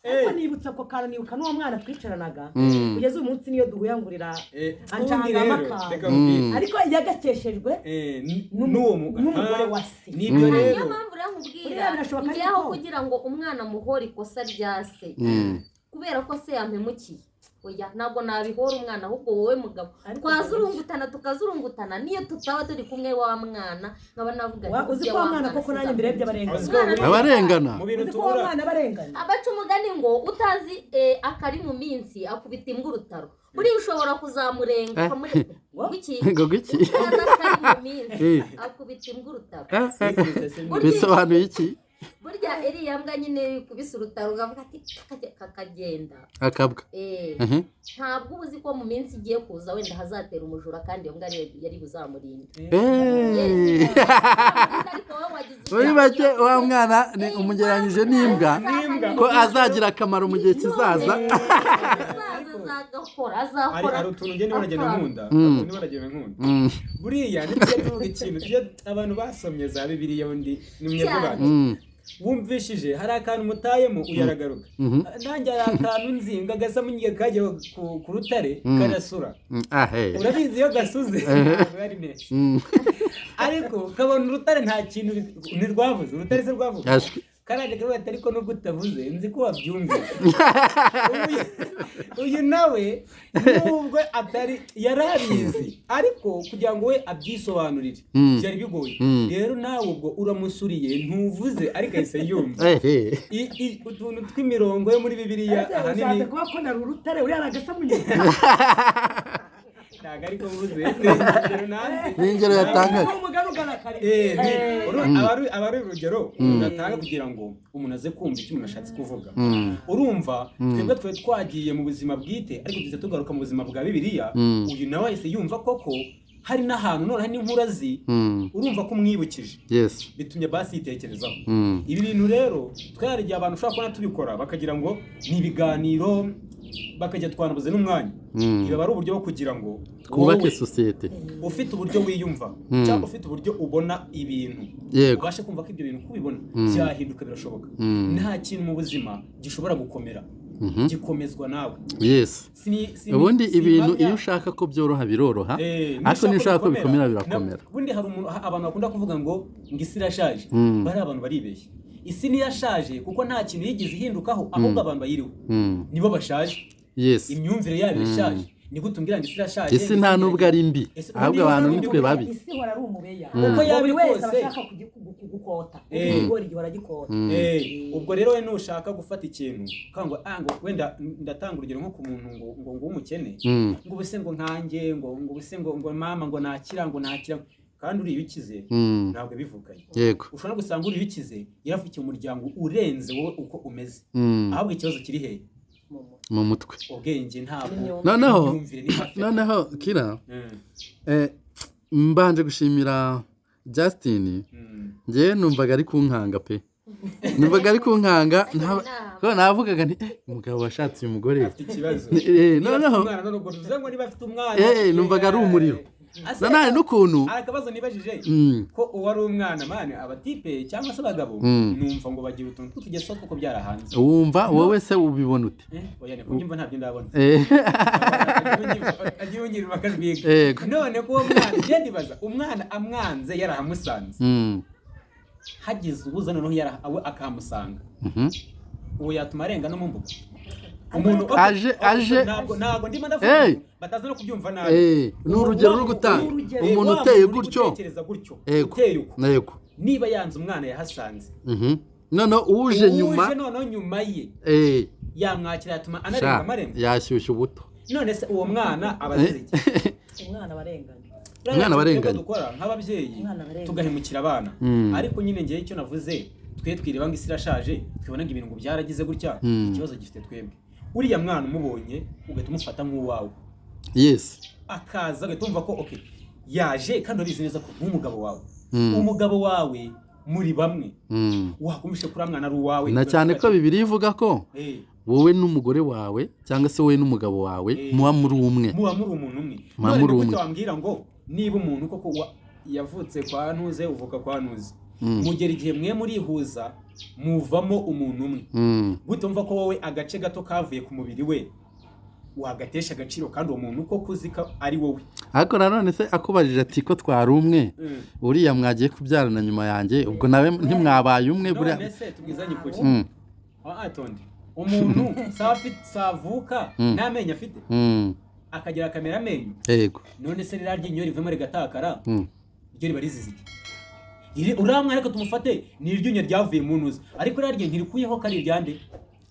Ariko nibutse ako kantu, nibuka n'uwo mwana twicaranaga, kugeza uyu munsi niyo duhuye ngurira Ubundi ancangamo rero akantu. reka nkubwire. Ariko yagakeshejwe N'uwo n'umugore wa se. Nibyo rero. Niyo mpamvu rero nkubwira, Buriya birashoboka njyewe aho yuko- kugira ngo umwana amuhore ikosa rya se kubera ko se yampemukiye, oya, ntabwo nabihora umwana, ahubwo wowe mugabo Ariko twazurungutana, tukazurungutana, niyo tutaba turi kumwe, wa mwana nkaba navuga nti Uzi burya ko wa mwana koko nanjye mbirebye abarengana. Uzi ko Abarengana. Mu bintu Uzi ko wa tubura mwana abarengana. Abaca umugani ngo utazi akari mu minsi akubita imbwa urutaro. Buriya ushobora kuzamurenga ukamureka. Ngo iki? Ngo iki? Utazi akari mu minsi akubita imbwa urutaro. Bisobanuye iki? Burya iriya mbwa nyine ikubise urutaro ukavuga ati kakagenda. Akabwa. Ntabwo uba uzi ko mu minsi igiye kuza wenda hazatera umujura, kandi iyo mbwa yari buzamurinda. Ariko wowe wagize Muri make, wa mwana ni umugereranyije n'imbwa, N'imbwa. ko azagira akamaro mu gihe kizaza. Azaza azagakora, hari azakora. Hari utuntu ngenda baragenda nkunda, hari utuntu baragenda nkunda. Buriya nitujya tuvuga ikintu, tujya abantu basomye za Bibiliya, undi ni mwebwe bacu wumvishije hari akantu mutayemo uyaragaruka. Nanjye hari akantu nzi ngo agasamunyiga kagiye ku rutare karasura. Ah, hey. Urabizi, iyo gasuze ntabwo ari neza, ariko kabona urutare nta kintu ntirwavuze, urutare se rwavuze? Ashwi. Karaje kavuga ati: "Ariko nubwo utavuze nzi ko wabyumvise." Uyu nawe nubwo atari yari abizi, ariko kugira ngo we abyisobanurire byari bigoye. Rero nawe ubwo uramusuriye, ntuvuze, ariko ahise yumva. Eh, eh. Utuntu tw'imirongo yo muri Bibiliya Ese ahanini ushatse kuba ko nari urutare, uriya ni agasamunyiga? Ntabwo ariko mvuze, ni ingero nanze. Ni ingero yatangaga. Ni umugani ugana kare. Aba ari urugero umuntu atanga kugira ngo umuntu aze kumva icyo umuntu ashatse kuvuga. Urumva, twebwe twe twagiye mu buzima bwite, ariko tuza tugaruka mu buzima bwa Bibiliya. Uyu nawe ahise yumva koko hari n'ahantu noneho n'inkuru azi. Urumva ko umwibukije, bitumye basi yitekerezaho. Ibi bintu rero twari igihe abantu ushobora kubona tubikora bakagira ngo ni ibiganiro, bakajya twanabuze n'umwanya. Ibi aba ari uburyo bwo kugira ngo Twubake wowe sosiyete. ufite uburyo wiyumva cyangwa ufite uburyo ubona ibintu, ubashe kumva ko ibyo bintu uko ubibona byahinduka, birashoboka. Nta kintu mu buzima gishobora gukomera, gikomezwa nawe. Ubundi ibintu simpamya- iyo ushaka ko byoroha biroroha, ariko niyo ushaka ko bikomera birakomera. Ubundi hari umuntu, abantu bakunda kuvuga ngo isi irashaje. Bari abantu baribeshya. Isi ntiyashaje kuko nta kintu yigeze ihindukaho, ahubwo abantu bayiriho nibo bashaje. Imyumvire yabo irashaje. Ni gute umbwira ngo isi irashaje? Isi nta nubwo ari mbi, Ese ahubwo ubundi abantu isi nitwe babi. Isi ihora ari umubeya. Uko yaba Buri iri wese aba kose. ashaka gukota. Ikigori gihora gikota. Ubwo rero we nushaka gufata ikintu ukanga ngo wenda ndatanga urugero nko ku muntu ngo w'umukene, ngo ubuse ngo nkanjye, ngo ubuse ngo mama ngo nakira, ngo nakira, kandi uriya ukize ntabwo bivukanye. Ushobora gusanga uriya ukize yaravukiye umuryango urenze wowe uko umeze. Ahubwo ikibazo kiri hehe? Mu mutwe. Ubwenge ntabwo, Noneho imyumvire ni hafi. noneho kira, mbanje gushimira Justin. Njyewe numvaga ari kunkanga pe, numvaga ari kunkanga. Ko navugaga nti: "Umugabo washatse uyu mugore Afite ikibazo." Noneho Niba afite umwana, none ubwo bivuze ngo niba afite umwana Numvaga ari umuriro. Nanone n'ukuntu Hari akabazo nibajije, ko uwo ari umwana mani, abatipe cyangwa se abagabo, numva ngo bagira utuntu tw'utugeso two kubyara hanze. Wumva wowe se ubibona ute? Oya, niko mbyumva, ntabyo ndabona. Agiye yongera bakajwiga. None ko uwo mwana, njye ndibaza umwana amwanze yarahamusanze, hagize ubuza noneho we akahamusanga, uwo yatuma arenga no mu mbuga umuntu? Ntabwo ndimo ndavuga bataza no kubyumva nabi. Ni urugero uri gutanga. Urugero. Umuntu Wa uteye muntu uri gutyo. gutekereza gutyo, uteye uko, niba yanze umwana yahasanze, Noneho uje nyuma, uje noneho nyuma ye, yamwakira, yatuma anarenga sha, amarembo? Yashyushya ubuto. None se uwo mwana aba azize iki? Umwana barengana. Umwana barenganya. Dukora nk'ababyeyi Umwana barenganya. tugahemukira abana. Ariko nyine ngewe icyo navuze, twe twireba ngo isi irashaje, twibona ngo ibintu ngo byaragize gutya. Ikibazo gifite twebwe. Uriya mwana umubonye ugahita umufata nk'uwawe, akaza ugahita wumva ko okay yaje, kandi urabizi neza ko nk'umugabo wawe. Umugabo wawe muri bamwe, wakumvishe kuri mwana ari uwawe. Na cyane ko Bibiliya ivuga ko wowe n'umugore wawe cyangwa se wowe n'umugabo wawe muba muri umwe. Muba muri umuntu umwe. Muba None muri ni gute umwe. wambwira ngo niba umuntu koko yavutse kwa Ntuze, uvuka kwa Ntuze, mugera igihe mwe murihuza muvamo umuntu umwe, gute wumva ko wowe agace gato kavuye ku mubiri we wagatesha agaciro kandi uwo muntu koko uzi ko ari wowe? Ariko nanone se akubajije ati ko twari umwe, uriya mwagiye kubyarana nyuma yanjye, ubwo nawe ntimwabaye umwe buriya? None se tubwizanye ukuri, ah tonde, umuntu savuka n'amenyo afite, akagira akamera amenyo? None se ririya ryinyo rivemo rigatakara, ryo riba rizize iki? Uriya mwana reka tumufate ni iryinyo ryavuye mu ntuza, ariko ririya ryinyo ntirikuyeho ko ari iryande?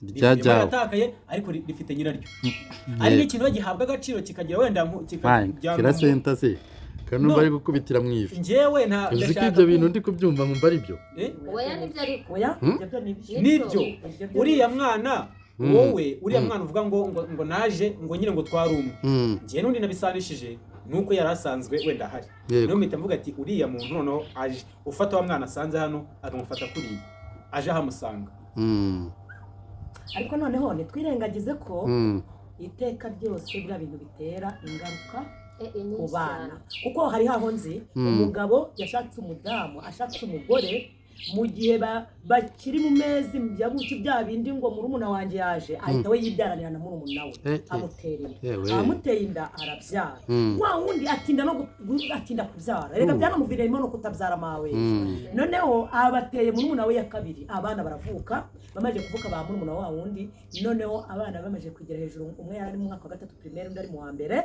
Ryajyawe. Yaratakaye ariko rifite nyiraryo. Ari n'ikintu gihabwa agaciro kikagira wenda kikajya Kirasenta se kanumva No. ari gukubitira mu ivi. Njyewe nta Uzi ko ndashaka ibyo bintu ndi kubyumva nkumva ari byo. Eh? Oya, nibyo ariko. Oya, ibyo byo ni byo. Nibyo. Ibyo byo. Uriya mwana, wowe uriya mwana uvuga ngo naje ngo nyine ngo twari umwe, njyewe n'undi nabisanishije nuko yari asanzwe wenda ahari. Niyo mpita mvuga ati uriya muntu noneho aje ufata wa mwana asanze hano, akamufata kuriya aje ahamusanga. Ariko noneho ntitwirengagize ko iteka ryose biriya bintu bitera ingaruka ku Nyinshi bana, cyane. kuko hari haho nzi umugabo yashatse umudamu, ashatse umugore mu gihe bakiri mu mezi ya buki, bya bindi ngo murumuna wanjye yaje, ahita we yibyaranira na murumuna we, amutera inda. Amuteye inda arabyara. Wa wundi atinda no atinda kubyara, reka byanamuviriyemo no kutabyara mawe. Noneho abateye murumuna we ya kabiri, abana baravuka. Bamaze kuvuka ba murumuna wa wundi, noneho abana bamaze kugera hejuru, umwe yari ari mu mwaka wa gatatu primaire, undi ari mu wa mbere,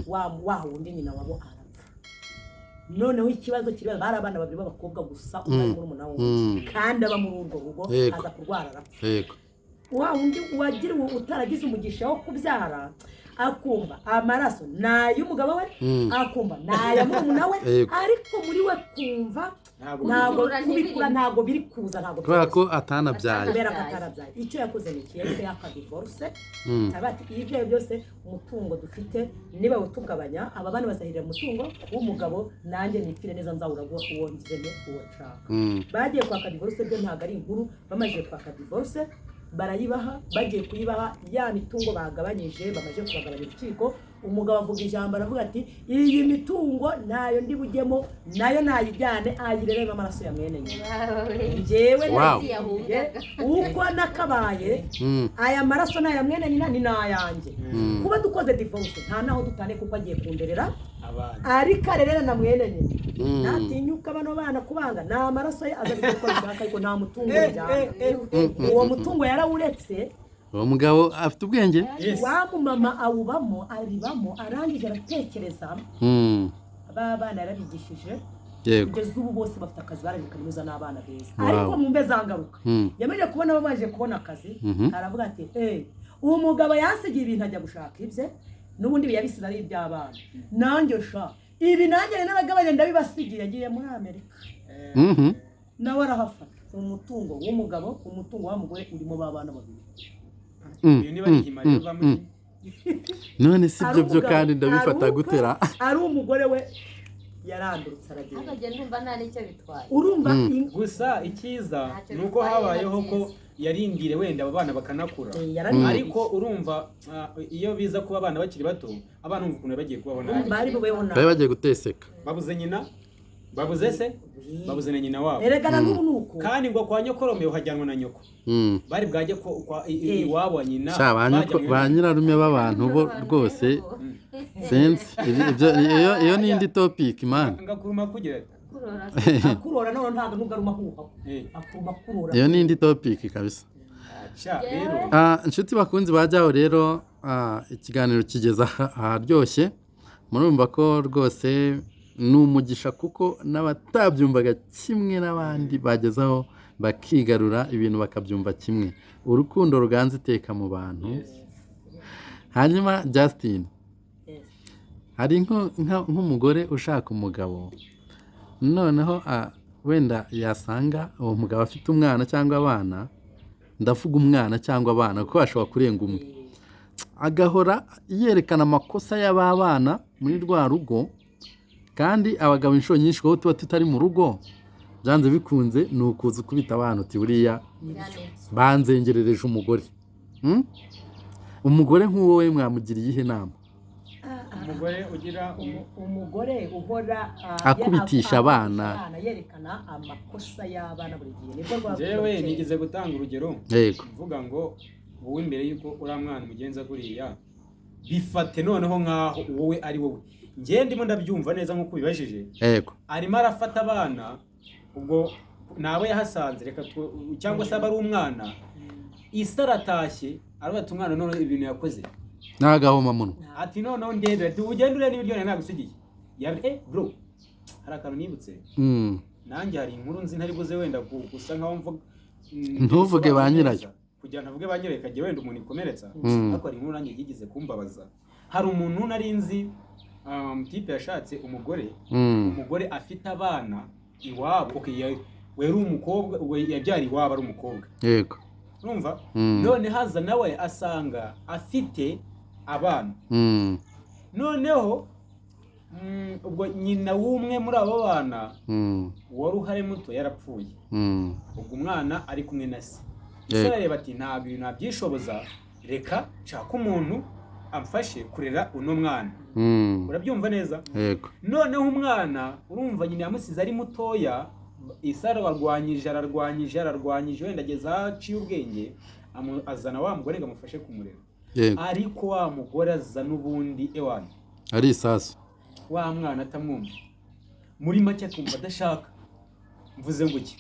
wa wundi nyina wabo arapfa. Noneho ikibazo kiri, bari abana babiri b'abakobwa gusa, umwe ari murumuna wundi kandi aba muri urwo rugo, aza kurwara arapfa. Wa wundi wagiriwe utaragize umugisha wo kubyara akumva amaraso ni ay'umugabo we, akumva ni aya murumuna we, ariko muri we kumva Ntabwo ntabwo Kubikura kubikura ntibiri. Ntabwo biri kuza, ntabwo Kubera ko byoroshye. atanabyaye. Kubera ko atarabyaye. Icyo yakoze ni iki? Yahise yaka divorce. Aravuga ati ibyo ari byo byose umutungo dufite niba utugabanya, aba bana bazahirira umutungo w'umugabo, nanjye nipfire neza, nzawuragwa uwo ngize uwo nshaka. Bagiye kwaka divorce, byo ntabwo ari inkuru. Bamaze kwaka divorce barayibaha. Bagiye kuyibaha, ya mitungo bagabanyije, bamaze kubagabanya urukiko, umugabo avuga ijambo, aravuga ati iyi mitungo ntayo ndi bujyemo, nayo nayijyane ayireremo amaraso ya mwene nyina. Njyewe nagiye uko nakabaye, aya maraso ni aya mwene nyina, ni n'ayanjye. Kuba dukoze divorce nta naho dutane, kuko agiye kunderera abana, ariko arerera na mwene nyina. Natinyuka bano bana kubanga, ni amaraso ye, azabikora uko abishaka, ariko nta mutungo bijyana. Uwo mutungo yarawuretse. Uwo mugabo afite ubwenge. Yes. Wa mumama awubamo, abibamo, arangije aratekereza. Ba bana yarabigishije, kugeza ubu bose bafite akazi, barangije kaminuza n'abana beza. Ariko mwumve za ngaruka. Yamaze kubona bamaze kubona akazi, aravuga ati hey, uwo mugabo yansigiye ibintu ajya gushaka ibye, n'ubundi yabisize ari iby'abana, nanjye sha ibi nanjye naragabanye ndabibasigiye, agiye muri Amerika. Nawe arahafata umutungo w'umugabo, umutungo wa mugore urimo ba bana babiri. Iyo niba ari ihima rero bamuha. None si Ari ibyo byo umugabo, kandi ndabifata ari ukwe, gutera? Ari umugore we yarandurutse aragenda. Ntabwo njye ndumva nta n'icyo bitwaye. Urumva Gusa icyiza Ntacyo ni uko bitwaye, habayeho ni ko byiza. yarindire wenda abo bana bakanakura. Yararindiriye. Ariko urumva iyo biza kuba abana bakiri bato, abana umva ukuntu bagiye kubaho nabi. Bari bubeho nabi. Bari bagiye guteseka. Babuze nyina, babuze se, babuze na nyina wabo. Erega na n'ubu ni uko. Kandi ngo kwa nyokorome uhajyanwa na nyoko, bari bwajye ko kwa iwabo wa nyina Sha ba bajyanywe ba nyirarume b'abantu bo rwose sinzi ibyo iyo ni indi topic, man. Ngakuruma kugira ati Kurora. Akurora none ntabwo nubwo aruma ahuha, akuruma akurora. Iyo ni indi topic kabisa. Sha rero. Inshuti bakunzi bajyaho rero, ikiganiro kigeze aharyoshye. Murumva ko rwose ni umugisha, kuko n'abatabyumvaga kimwe n'abandi bagezaho bakigarura ibintu bakabyumva kimwe. Urukundo ruganza iteka mu bantu. Hanyuma Justin, Yes. hari nk'umugore ushaka umugabo, noneho wenda yasanga uwo mugabo afite umwana cyangwa abana, ndavuga umwana cyangwa abana kuko ashobora kurenga umwe, agahora yerekana amakosa y'aba bana muri rwa rugo. Kandi abagabo inshuro nyinshi kuko tuba tutari mu rugo, byanze bikunze ni ukuza ukubita abana uti buriya banzengerereje umugore. Umugore nk'uwo we mwamugiriye iyihe nama? Umugore ugira Umugore uhora Akubitisha abana. Yerekana amakosa y'abana buri gihe, nibwo rwa Njyewe nigeze gutanga urugero Yego. mvuga ngo wowe mbere yuko uriya mwana umugenza kuriya, bifate noneho nkaho wowe ari wowe. Njye ndimo ndabyumva neza nk'uko ubibajije. Yego. Arimo arafata abana, ubwo nawe yahasanze, reka cyangwa se aba ari umwana, isi aratashye aravuga ati umwana none ibintu yakoze n'agahomamunwa, ati noneho ndebera, ati ugende urebe n'ibiryo nari nagusigiye. Bro, hari akantu nibutse. Nanjye hari inkuru nzi ntari buze wenda gusa nkaho mvuga, Ntuvuge ba nyirayo. Kugira ntavuge ba nyirayo ikagira wenda umuntu ikomeretsa. Ariko hari inkuru nanjye yigeze kumbabaza. Hari umuntu nari nzi, type yashatse umugore, umugore afite abana iwabo. Okay, we yari umukobwa, we yabyara iwabo ari umukobwa. Yego. Urumva? None haza nawe asanga afite abana. Noneho ubwo nyina w'umwe muri abo bana wari uhari muto yarapfuye. Ubwo umwana ari kumwe na se. Se arareba ati ntabwo ibintu nabyishoboza, reka nshake umuntu amfashe kurera uno mwana. Urabyumva neza? Yego. Noneho umwana urumva nyina yamusize ari mutoya, ise ararwanyije, ararwanyije, ararwanyije, wenda ageze aho aciye ubwenge, azana wa mugore ngo amufashe kumurera. Yego. Ariko wa mugore aza n'ubundi ewana ari isasu, wa mwana atamwumva, muri make akumva adashaka, mvuze ngo iki,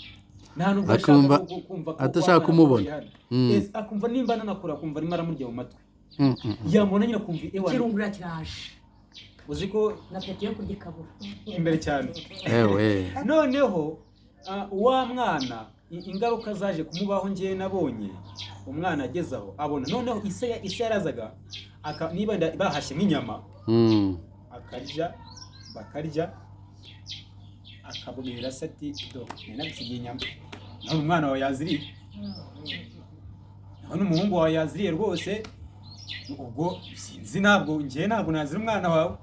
nta nubwo Akumva ashaka kumva ko adashaka wa mwana kumubona. akuriye hano. Yes, akumva nimba ananakura akumva arimo aramurya mu matwi, yamubona nyine akumva ewana Ikirungura kiraje. Uzi ko na peti yo kurya ikabura imbere cyane. Ewe. Noneho wa mwana ingaruka zaje kumubaho, ngewe nabonye umwana ageze aho abona noneho ise yarazaga niba bahashye nk'inyama, akarya, bakarya, akabwira se ati do nari nagusigiye inyama, none umwana wawe yaziriye, none umuhungu wawe yaziriye rwose, ubwo sinzi, ntabwo ngewe ntabwo nazira umwana wawe.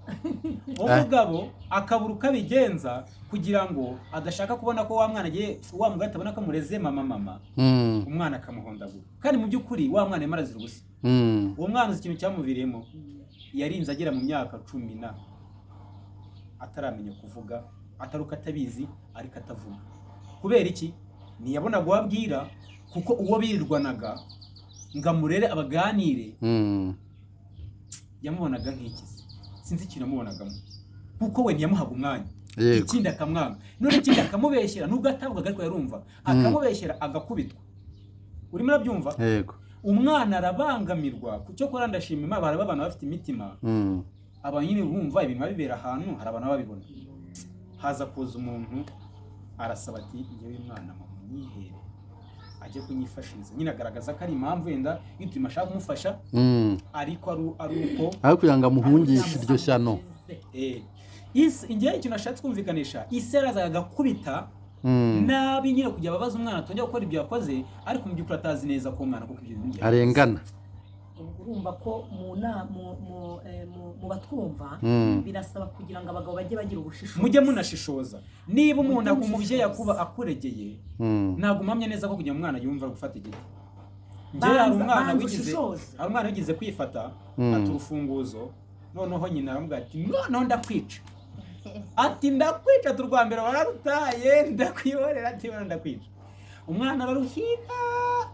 Umugabo akabura uko abigenza kugira ngo adashaka kubona ko wa mwana agiye, wa mugabo atabona ko amureze mama mama, umwana akamuhondagura, kandi mu by'ukuri wa mwana arimo arazira ubusa. Uwo mwana uzi ikintu cyamuviriyemo? Yarinze agera mu myaka 10 na ataramenya kuvuga, atari uko atabizi ariko atavuga. Kubera iki? Ntiyabonaga uwo abwira, kuko uwo birirwanaga ngo amurere abaganire yamubonaga nk'ikizi, sinzi ikintu yamubonagamo, kuko we ntiyamuhaga umwanya. Yego. Ikindi akamwanga, none ikindi akamubeshyera, nubwo atavugaga ariko yarumva, akamubeshyera agakubitwa. Urimo urabyumva? Yego. Umwana arabangamirwa. Ku cyo kora ndashima Imana, hari abana bafite imitima, aba nyine bumva ibintu bibera ahantu, hari abantu babibona. Haza kuza umuntu arasaba ati njyewe mwana munyihere ajye kunyifashiriza, nyine agaragaza ko ari impamvu wenda ituma ashaka kumufasha, ariko ari uko aho kugira ngo amuhungishe iryo shyano. Njyewe ikintu ashatse kumvikanisha, ise yarazaga agakubita nabi nyine kugira ababaze umwana atongera gukora ibyo yakoze, ariko mu by'ukuri atazi neza ko umwana kuko ibyo bintu arengana. Ubwo urumva ko mu batwumva, birasaba kugira ngo abagabo bajye bagira ubushishozi. Mujye munashishoza niba umuntu Mujye umubyeyi mushishoza. akuba akuregeye, ntabwo mpamya neza ko kugira umwana yumva gufata igiti. Njyewe hari Banza- umwana banza wigeze ushishoze. hari umwana wigeze kwifata, ata urufunguzo, noneho nyina aramubwira ati noneho ndakwica, ati ndakwica, turwa mbere wararutaye, ndakwihorera, ati noneho ndakwica. Umwana araruhiga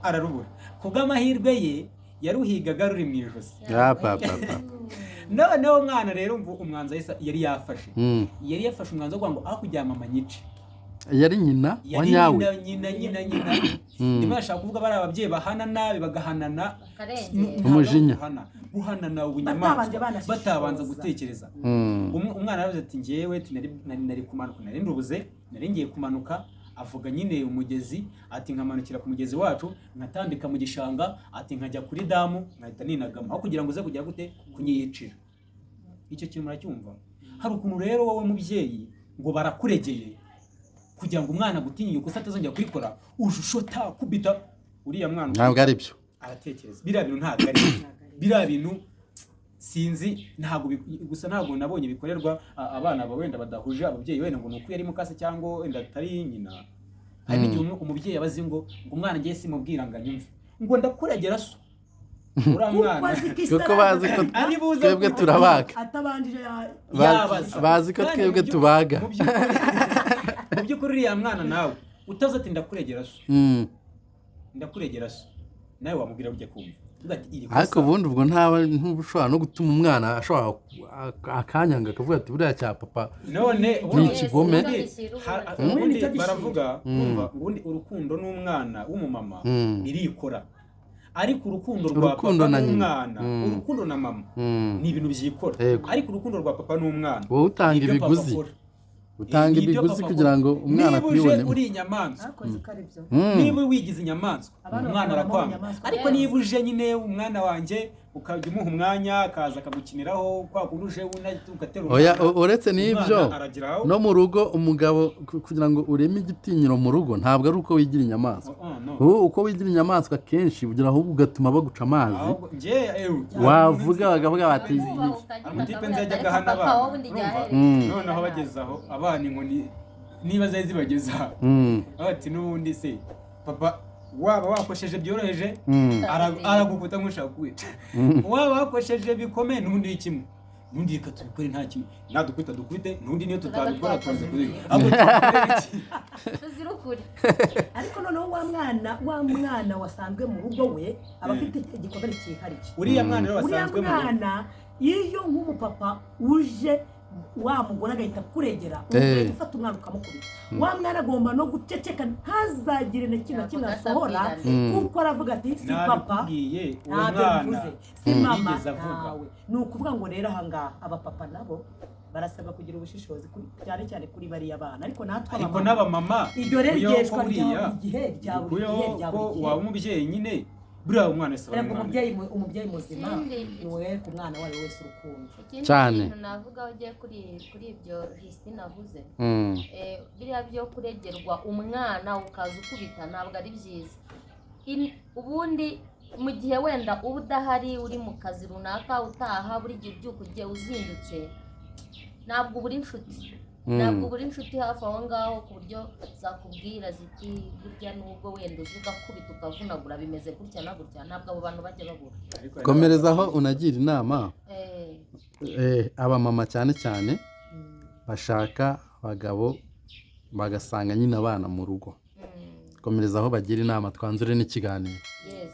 ararubura, kubw'amahirwe ye yaruhigaga ruri mu ijosi. Ah, pa, pa, pa. Noneho umwana rero umva umwanzuro yari yafashe, yari yafashe umwanzuro wo kuvuga ngo aho kugira mama nyice. Yari nyina wa Yari nyawe. nyina nyina nyina nyina. Ndimo nashaka kuvuga bari ababyeyi bahana nabi, bagahanana Bakarengera. Umujinya. Guhanana Batabanje ubunyamaswa banashishoza. batabanza gutekereza. Umwana yaravuze ati njyewe nari kumanuka, nari ndubuze, nari ngiye kumanuka, avuga nyine umugezi, ati nkamanukira ku mugezi wacu, nkatambika mu gishanga, ati nkajya kuri damu nkahita ninagamo, aho kugira ngo uze kujya gute kunyiyicira. Icyo kintu muracyumva? Hari ukuntu rero wowe mubyeyi ngo barakuregeye kugira ngo umwana agutinye ikosa atazongera kurikora, ujushota kubita uriya mwana Ntabwo ari byo. aratekereza biriya bintu ntabwo ari byo. Biriya bintu Sinzi, ntabwo gusa ntabwo nabonye bikorerwa abana wenda badahuje ababyeyi, wenda ngo ni uko yari mukase cyangwa wenda atari nyina. Hari n'igihe umubyeyi aba azi ngo umwana ngiye simubwira ngo anyumve, ngo ndakuragera so uriya Kuko mwana azi ko Kuko bazi ko ari buze twebwe turabaga. Atabanjije Yabaza. Bazi ko Kandi twebwe tubaga. Mu by'ukuri uriya mwana nawe utazi ati ndakuregera so, ndakuregera so, nawe wamubwira ujya kumva. Uvuga ati, iri kosa. Ariko ubundi ubwo ntaba ntuba ushobora no gutuma umwana ashobora akanyanga akavuga ati buriya cya papa None ni ikigome. Ubundi baravuga, kumva, ubundi urukundo n'umwana w'umumama birikora, ariko urukundo rwa Urukundo papa na nyina. n'umwana, urukundo na mama ni ibintu byikora, ariko urukundo rwa papa n'umwana Wowe utanga nibyo papa ibiguzi. akora. Utanga Nibyo ibiguzi papa kugira akora. ngo umwana Niba uje akwibonemo. uri inyamaswa, Akoze ko ari byo. Niba wigize inyamaswa, Abana umwana bakubonamo arakwanga. inyamaswa. Ariko niba uje nyine umwana wanjye ukajya umuha umwanya, akaza akagukiniraho kwa kundi uje ugaterura Oya, umwana, uretse n'ibyo, umwana arageraho. no mu rugo umugabo kugira ngo ureme igitinyiro mu rugo ntabwo ari uko wigira inyamaswa. Oh, no. Wowe uko wigira inyamaswa kenshi ugira ahubwo ugatuma baguca amazi. Ahubwo njye Wavuga bakavuga bati Umutipe nzi yajyaga ahana abana, urumva? Noneho bageze aho abana inkoni niba zari zibageze aho, bati n'ubundi se papa waba wakosheje byoroheje, aragukuta nk'ushaka kwica, waba wakosheje bikomeye n'ubundi ni kimwe, n'ubundi reka tubikore, nta kimwe nadukubita dukubite, n'ubundi niyo tutabikora tuzi kubikora, ahubwo tubikore iki? Tuzira ukuri. Ariko noneho wa mwana wasanzwe mu rugo we aba afite igikomere cyihariye. Uriya mwana rero Uriya wasanzwe mu rugo, mwana, iyo nk'umupapa uje, wa mugore agahita akuregera, ugahita ufata umwana ukamukubita, wa mwana agomba no guceceka, ntazagire na kimwe na kimwe asohora, kuko aravuga ati si papa, Nabikubwiye, uwo ntabyo mwana bivuze, si mama, yigeze avuga. ntawe. Ni ukuvuga ngo rero ahangaha abapapa nabo barasabwa kugira ubushishozi cyane cyane kuri bariya bana, ariko natwe Ariko abamama, n'abamama, iryo rero buriya ryeshwa ko rya buriya buri gihe, rya buri bikuyeho gihe, rya ko buri gihe. waba umubyeyi nyine, buriya umwana wese aba ari Erega umwana. umubyeyi muzima Ikindi- ni uwereka umwana uwo ari we wese urukundo. Ikindi Cyane. kintu navuga ugiye kuri ibyo Justine avuze, biriya byo kuregerwa umwana ukaza ukubita ntabwo ari byiza. Ubundi mu gihe wenda uba udahari, uri mu kazi runaka, utaha buri gihe ubyuka ugiye uzindutse, ntabwo ubura inshuti, ntabwo ubura inshuti hafi aho ngaho ku buryo zakubwira ziti burya nubwo wenda uzi ugakubita ukavunagura bimeze gutya na gutya. Ntabwo abo bantu bajya babura. Ariko hari Komerezaho unagira inama abamama cyane cyane bashaka abagabo bagasanga nyine abana mu rugo. Komerezaho bagira inama, twanzure n'ikiganiro. Yes,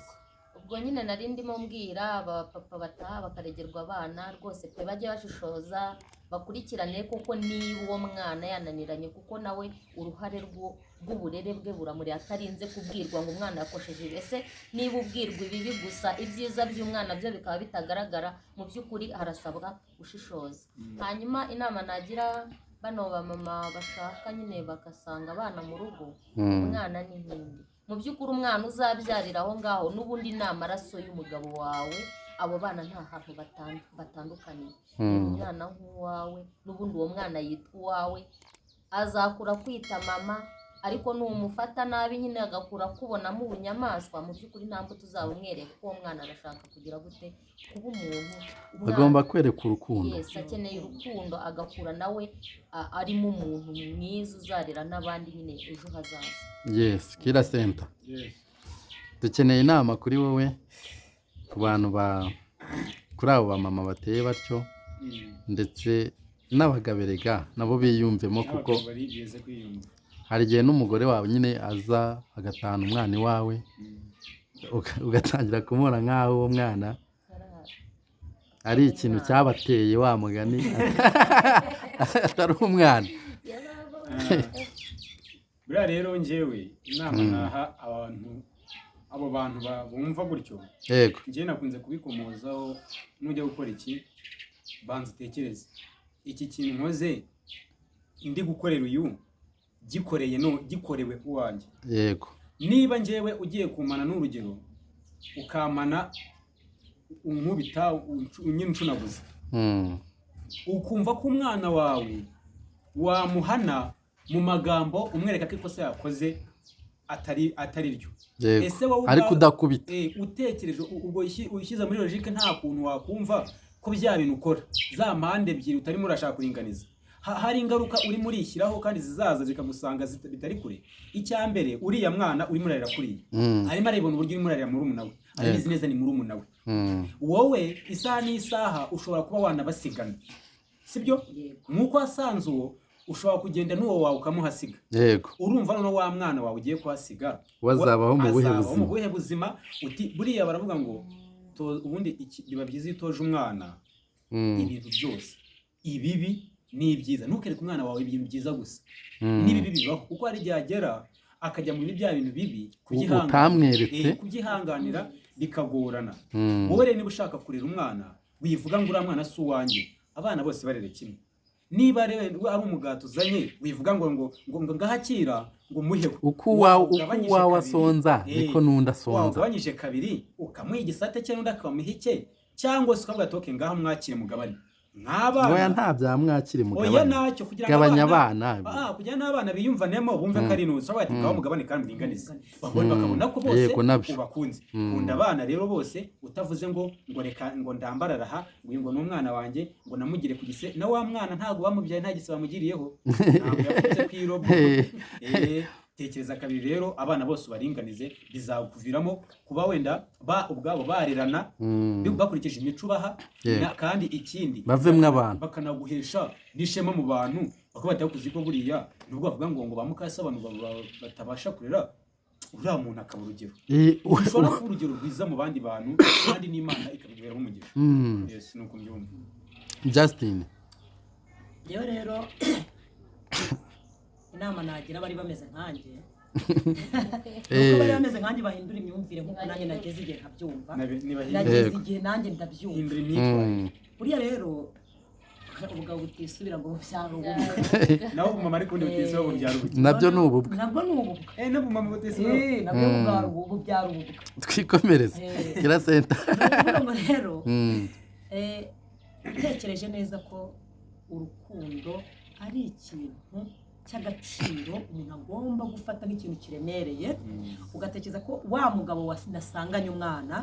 ubwo nyine nari ndimo mbwira abapapa bataha bakaregerwa abana, rwose pe bajye bashishoza bakurikirane kuko niba uwo mwana yananiranye, kuko nawe uruhare rw'uburere bwe buramuri, atarinze kubwirwa ngo umwana yakosheje ibi. Ese niba ubwirwa ibibi gusa, ibyiza by'umwana byo bikaba bitagaragara? Mu by'ukuri harasabwa gushishoza. Hanyuma inama nagira bano bamama bashaka nyine bagasanga abana mu rugo, umwana ni nkindi. Mu by'ukuri umwana uzabyarira aho ngaho n'ubundi ni amaraso y'umugabo wawe. Abo bana nta hantu batandukaniye. Reba umwana nk'uwawe, n'ubundi uwo mwana yitwa uwawe, azakura kwita mama. Ariko numufata nabi nyine agakura akubonamo ubunyamaswa, mu by'ukuri nta mbuto uzaba umwereka, kuko uwo mwana arashaka kugira gute? Kuba umuntu. Agomba kwereka urukundo. Yes, akeneye urukundo, agakura nawe arimo umuntu mwiza uzarera n'abandi nyine ejo hazaza. Yes, Kira Center. Yes. Dukeneye inama kuri wowe, ku bantu ba kuri abo bamama bateye batyo, ndetse n'abagabo erega nabo biyumvemo, kuko N'abagabo bari beza kwiyumva. hari igihe n'umugore wawe nyine aza agatahana umwana iwawe, ugatangira kumubona nk'aho uwo mwana ari ikintu cyabateye, wa mugani atari umwana. Buriya rero njyewe inama naha abantu, abo bantu bumva gutyo, njyewe nakunze kubikomozaho: nujya gukora iki, banza utekereze, iki kintu nkoze ndi gukorera uyu, gikoreye no gikorewe uwanjye? Niba njyewe ugiye kumana n'urugero ukamana unkubita, nyine uncunaguza, ukumva ko umwana wawe wamuhana mu magambo umwereka ko ikosa yakoze atari ryo, ese wowe Ariko udakubita. Utekereje ubwo ushyize muri logique, nta kuntu wakumva ko Ko bya bintu ukora, za mpande ebyiri utarimo urashaka kuringaniza, hari ingaruka urimo urishyiraho kandi zizaza zikagusanga bitari kure. Icya mbere, uriya mwana urimo urarera kuriya, arimo aribona uburyo urimo urarera murumuna we, arabizi neza ni murumuna we. Wowe isaha n'isaha ushobora kuba wanabasigana, sibyo? Yego. Nk'uko wasanze uwo, ushobora kugenda n'uwo wawe ukamuhasiga. Urumva noneho wa mwana wawe ugiye kuhasiga Wazabaho mu buhe azabaho buzima? mu buhe buzima? Uti buriya baravuga ngo ubundi biba byiza iyo utoje umwana ibintu byose, ibibi n'ibyiza. Ntukereke umwana wawe ibintu byiza gusa, n'ibibi bibaho, kuko hari igihe agera akajya muri bya bintu bibi Utamweretse. Kubyihanganira bikagorana. Wowe rero niba ushaka kurera umwana, wivuga ngo uriya mwana si uwanjye. Abana bose barere kimwe. Niba rero ari umugati uzanye, wivuga ngo ngahakira ngo muheho. Uko uwawe asonza, niko n'undi asonza. Wagabanyije kabiri, ukamuha igisate cye n'undi akamuha icye, cyangwa se ukavuga ati: "Okay, ngaho mwakire mugabane nk'abana." Oya, nta bya mwakire Oya, mugabane. ntacyo, kugira ngo Gabanya abana abana. Kugira n'abana biyumvanemo, bumve ko ari inusu. Bavuga ati: "Ngaho mugabane kandi muringanize." Babone, bakabona ko bose Yego, nabyo. ubakunze. Kunda abana rero bose, utavuze ngo reka ngo ndambarara aha, ngo uyu ngo ni umwana wanjye, ngo namugire ku gise. Na wa mwana ntabwo bamubyaye, nta gise bamugiriyeho, ntabwo yavutse ku irobo. Tekereza kabiri rero, abana bose ubaringanize, bizakuviramo kuba wenda ba ubwabo barerana bakurikije imico ubaha. Kandi ikindi, Bavemwo abantu. bakanaguhesha n'ishema mu bantu, bakaba batakuzi ko buriya nubwo bavuga ngo ba mukase abantu batabasha kurera, uriya muntu akaba urugero. Ushobora kuba urugero rwiza mu bandi bantu, kandi n'Imana ikabiguheraho umugisha. Yes, nuko mbyumva. Justin. Yewe rero, inama nagira bari bameze nkanjye, nuko bari bameze nkanjye bahindura imyumvire, nk'uko nanjye nageze igihe nkabyumva. Nibahindura Nageze igihe nanjye ndabyumva. Hindura imyitwarire. Buriya rero ubugabo butisubira ngo bubyara ubumwe. Naho umumama ariko ubundi butisubira bubyara ubuki. Nabyo ni ububwa. Nabwo ni ububwa. N'ubumama butisubira. Nabwo bubyara ububwa. Twikomereze. Kira senta. Ni ukuvuga ngo rero, utekereje neza ko urukundo ari ikintu cy'agaciro umuntu agomba gufata nk'ikintu kiremereye, ugatekereza ko wa mugabo nasanganye umwana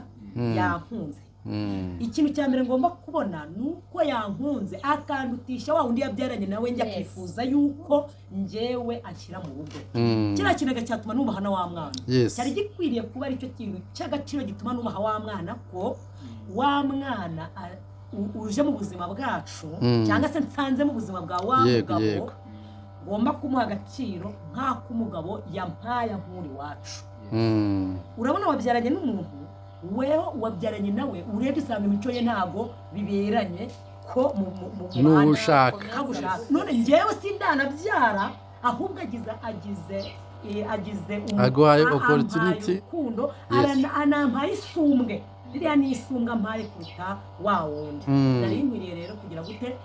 yankunze, ikintu cya mbere ngomba kubona ni uko yankunze akandutisha wa wundi yabyaranye nawe, njye akifuza yuko njyewe anshyira mu rugo. Kiriya kintu cyatuma nubaha na wa mwana. Cyari gikwiriye kuba aricyo kintu cy'agaciro gituma nubaha wa mwana, ko wa mwana uje mu buzima bwacu, cyangwa se nsanze mu buzima bwa wa mugabo, ngomba kumuha agaciro nk'ak'umugabo yampaye nk'uri iwacu. Urabona wabyaranye n'umuntu, weho wabyaranye nawe urebye usanga imico ye ntabwo biberanye ko mu N'uwo mubana ushaka. Nkagushaka. None njyewe sindanabyara, ahubwo agize Aguhaye ampaye opportunity. urukundo, anampaye isumbwe. Ririya ni isumbwe ampaye kuruta wa wundi. Nari nkwiriye rero kugira gute?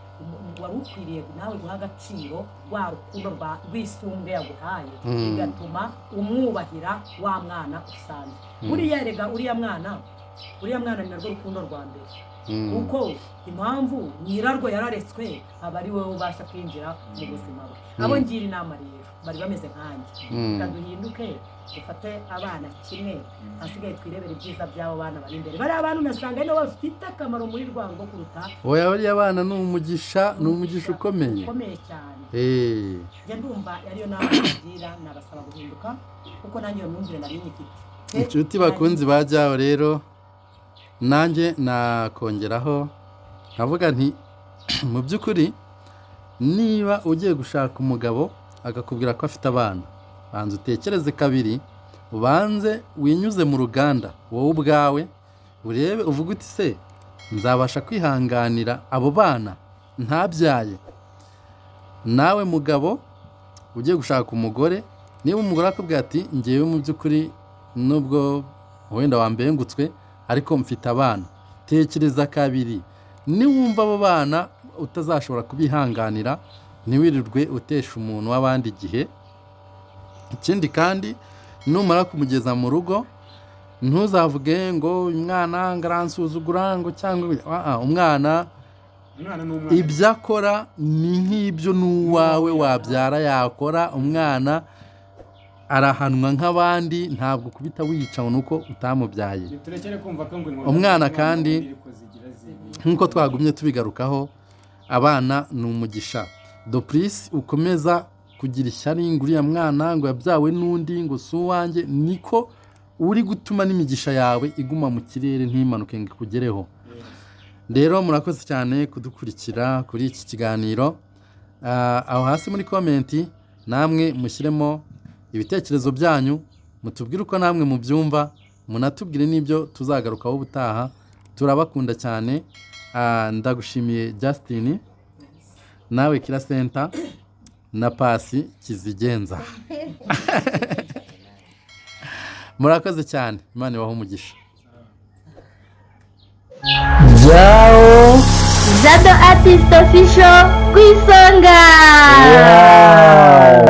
Wari ukwiriye nawe guha agaciro rwa rukundo rw'isumbwe yaguhaye, bigatuma umwubahira wa mwana usanzwe. Buriya rega uriya mwana ni narwo rukundo rwa mbere, kuko impamvu nyirarwo yararetswe, aba ari wowe ubasha kwinjira mu buzima bwe. Abo ngira inama rero bari bameze nkanjye, reka duhinduke, dufate abana kimwe, hasigaye twirebere ibyiza by'abo bana bari imbere. Bariya bantu unasanga ari nabo bafite akamaro muri rwa rugo kuruta Oya, bariya bana ni umugisha, ni umugisha ukomeye. Ukomeye cyane. Njye ndumva ariyo nama nagira, nabasaba guhinduka, kuko nanjye iyo myumvire nari nyifite. Inshuti bakunzi bajyaho rero, nanjye nakongeraho nkavuga nti mu by'ukuri niba ugiye gushaka umugabo akakubwira ko afite abana, banza utekereze kabiri, ubanze winyuze mu ruganda wowe ubwawe, urebe uvuge uti: "Se nzabasha kwihanganira abo bana ntabyaye?" Nawe mugabo ugiye gushaka umugore, niba umugore akubwira ati: "Ngewe mu by'ukuri nubwo wenda wambengutswe ariko mfite abana," tekereza kabiri. Niwumva abo bana utazashobora kubihanganira, ntiwirirwe utesha umuntu w'abandi igihe. Ikindi kandi, numara kumugeza mu rugo, ntuzavuge ngo uyu mwana ngo aransuzugura ngo cyangwa umwana. Umwana ni umwana. Ibyo akora ni nk'ibyo n'uwawe wabyara yakora. Umwana Arahanwa nk'abandi, ntabwo kubita wica ngo ni uko utamubyaye. Turekere kumva ko ngo inkoni Umwana z'Imana kandi ariko zigira zibi. Nk'uko twagumye tubigarukaho, abana ni umugisha. Doprisi ukomeza kugira ishyari ngo uriya mwana ngo yabyawe n'undi, ngo si uwanjye, niko uri gutuma n'imigisha yawe iguma mu kirere, ntimanuke ngo ikugereho. Rero murakoze cyane kudukurikira kuri iki kiganiro. Aho hasi muri comment namwe mushyiremo ibitekerezo byanyu, mutubwire uko namwe mubyumva, munatubwire n'ibyo tuzagarukaho ubutaha. Turabakunda cyane. Ndagushimiye Justin, nawe Kira Center na Pasi Kizigenza, murakoze cyane. Imana ibahe umugisha. Jao. Jado Artist Official ku isonga. Yeah.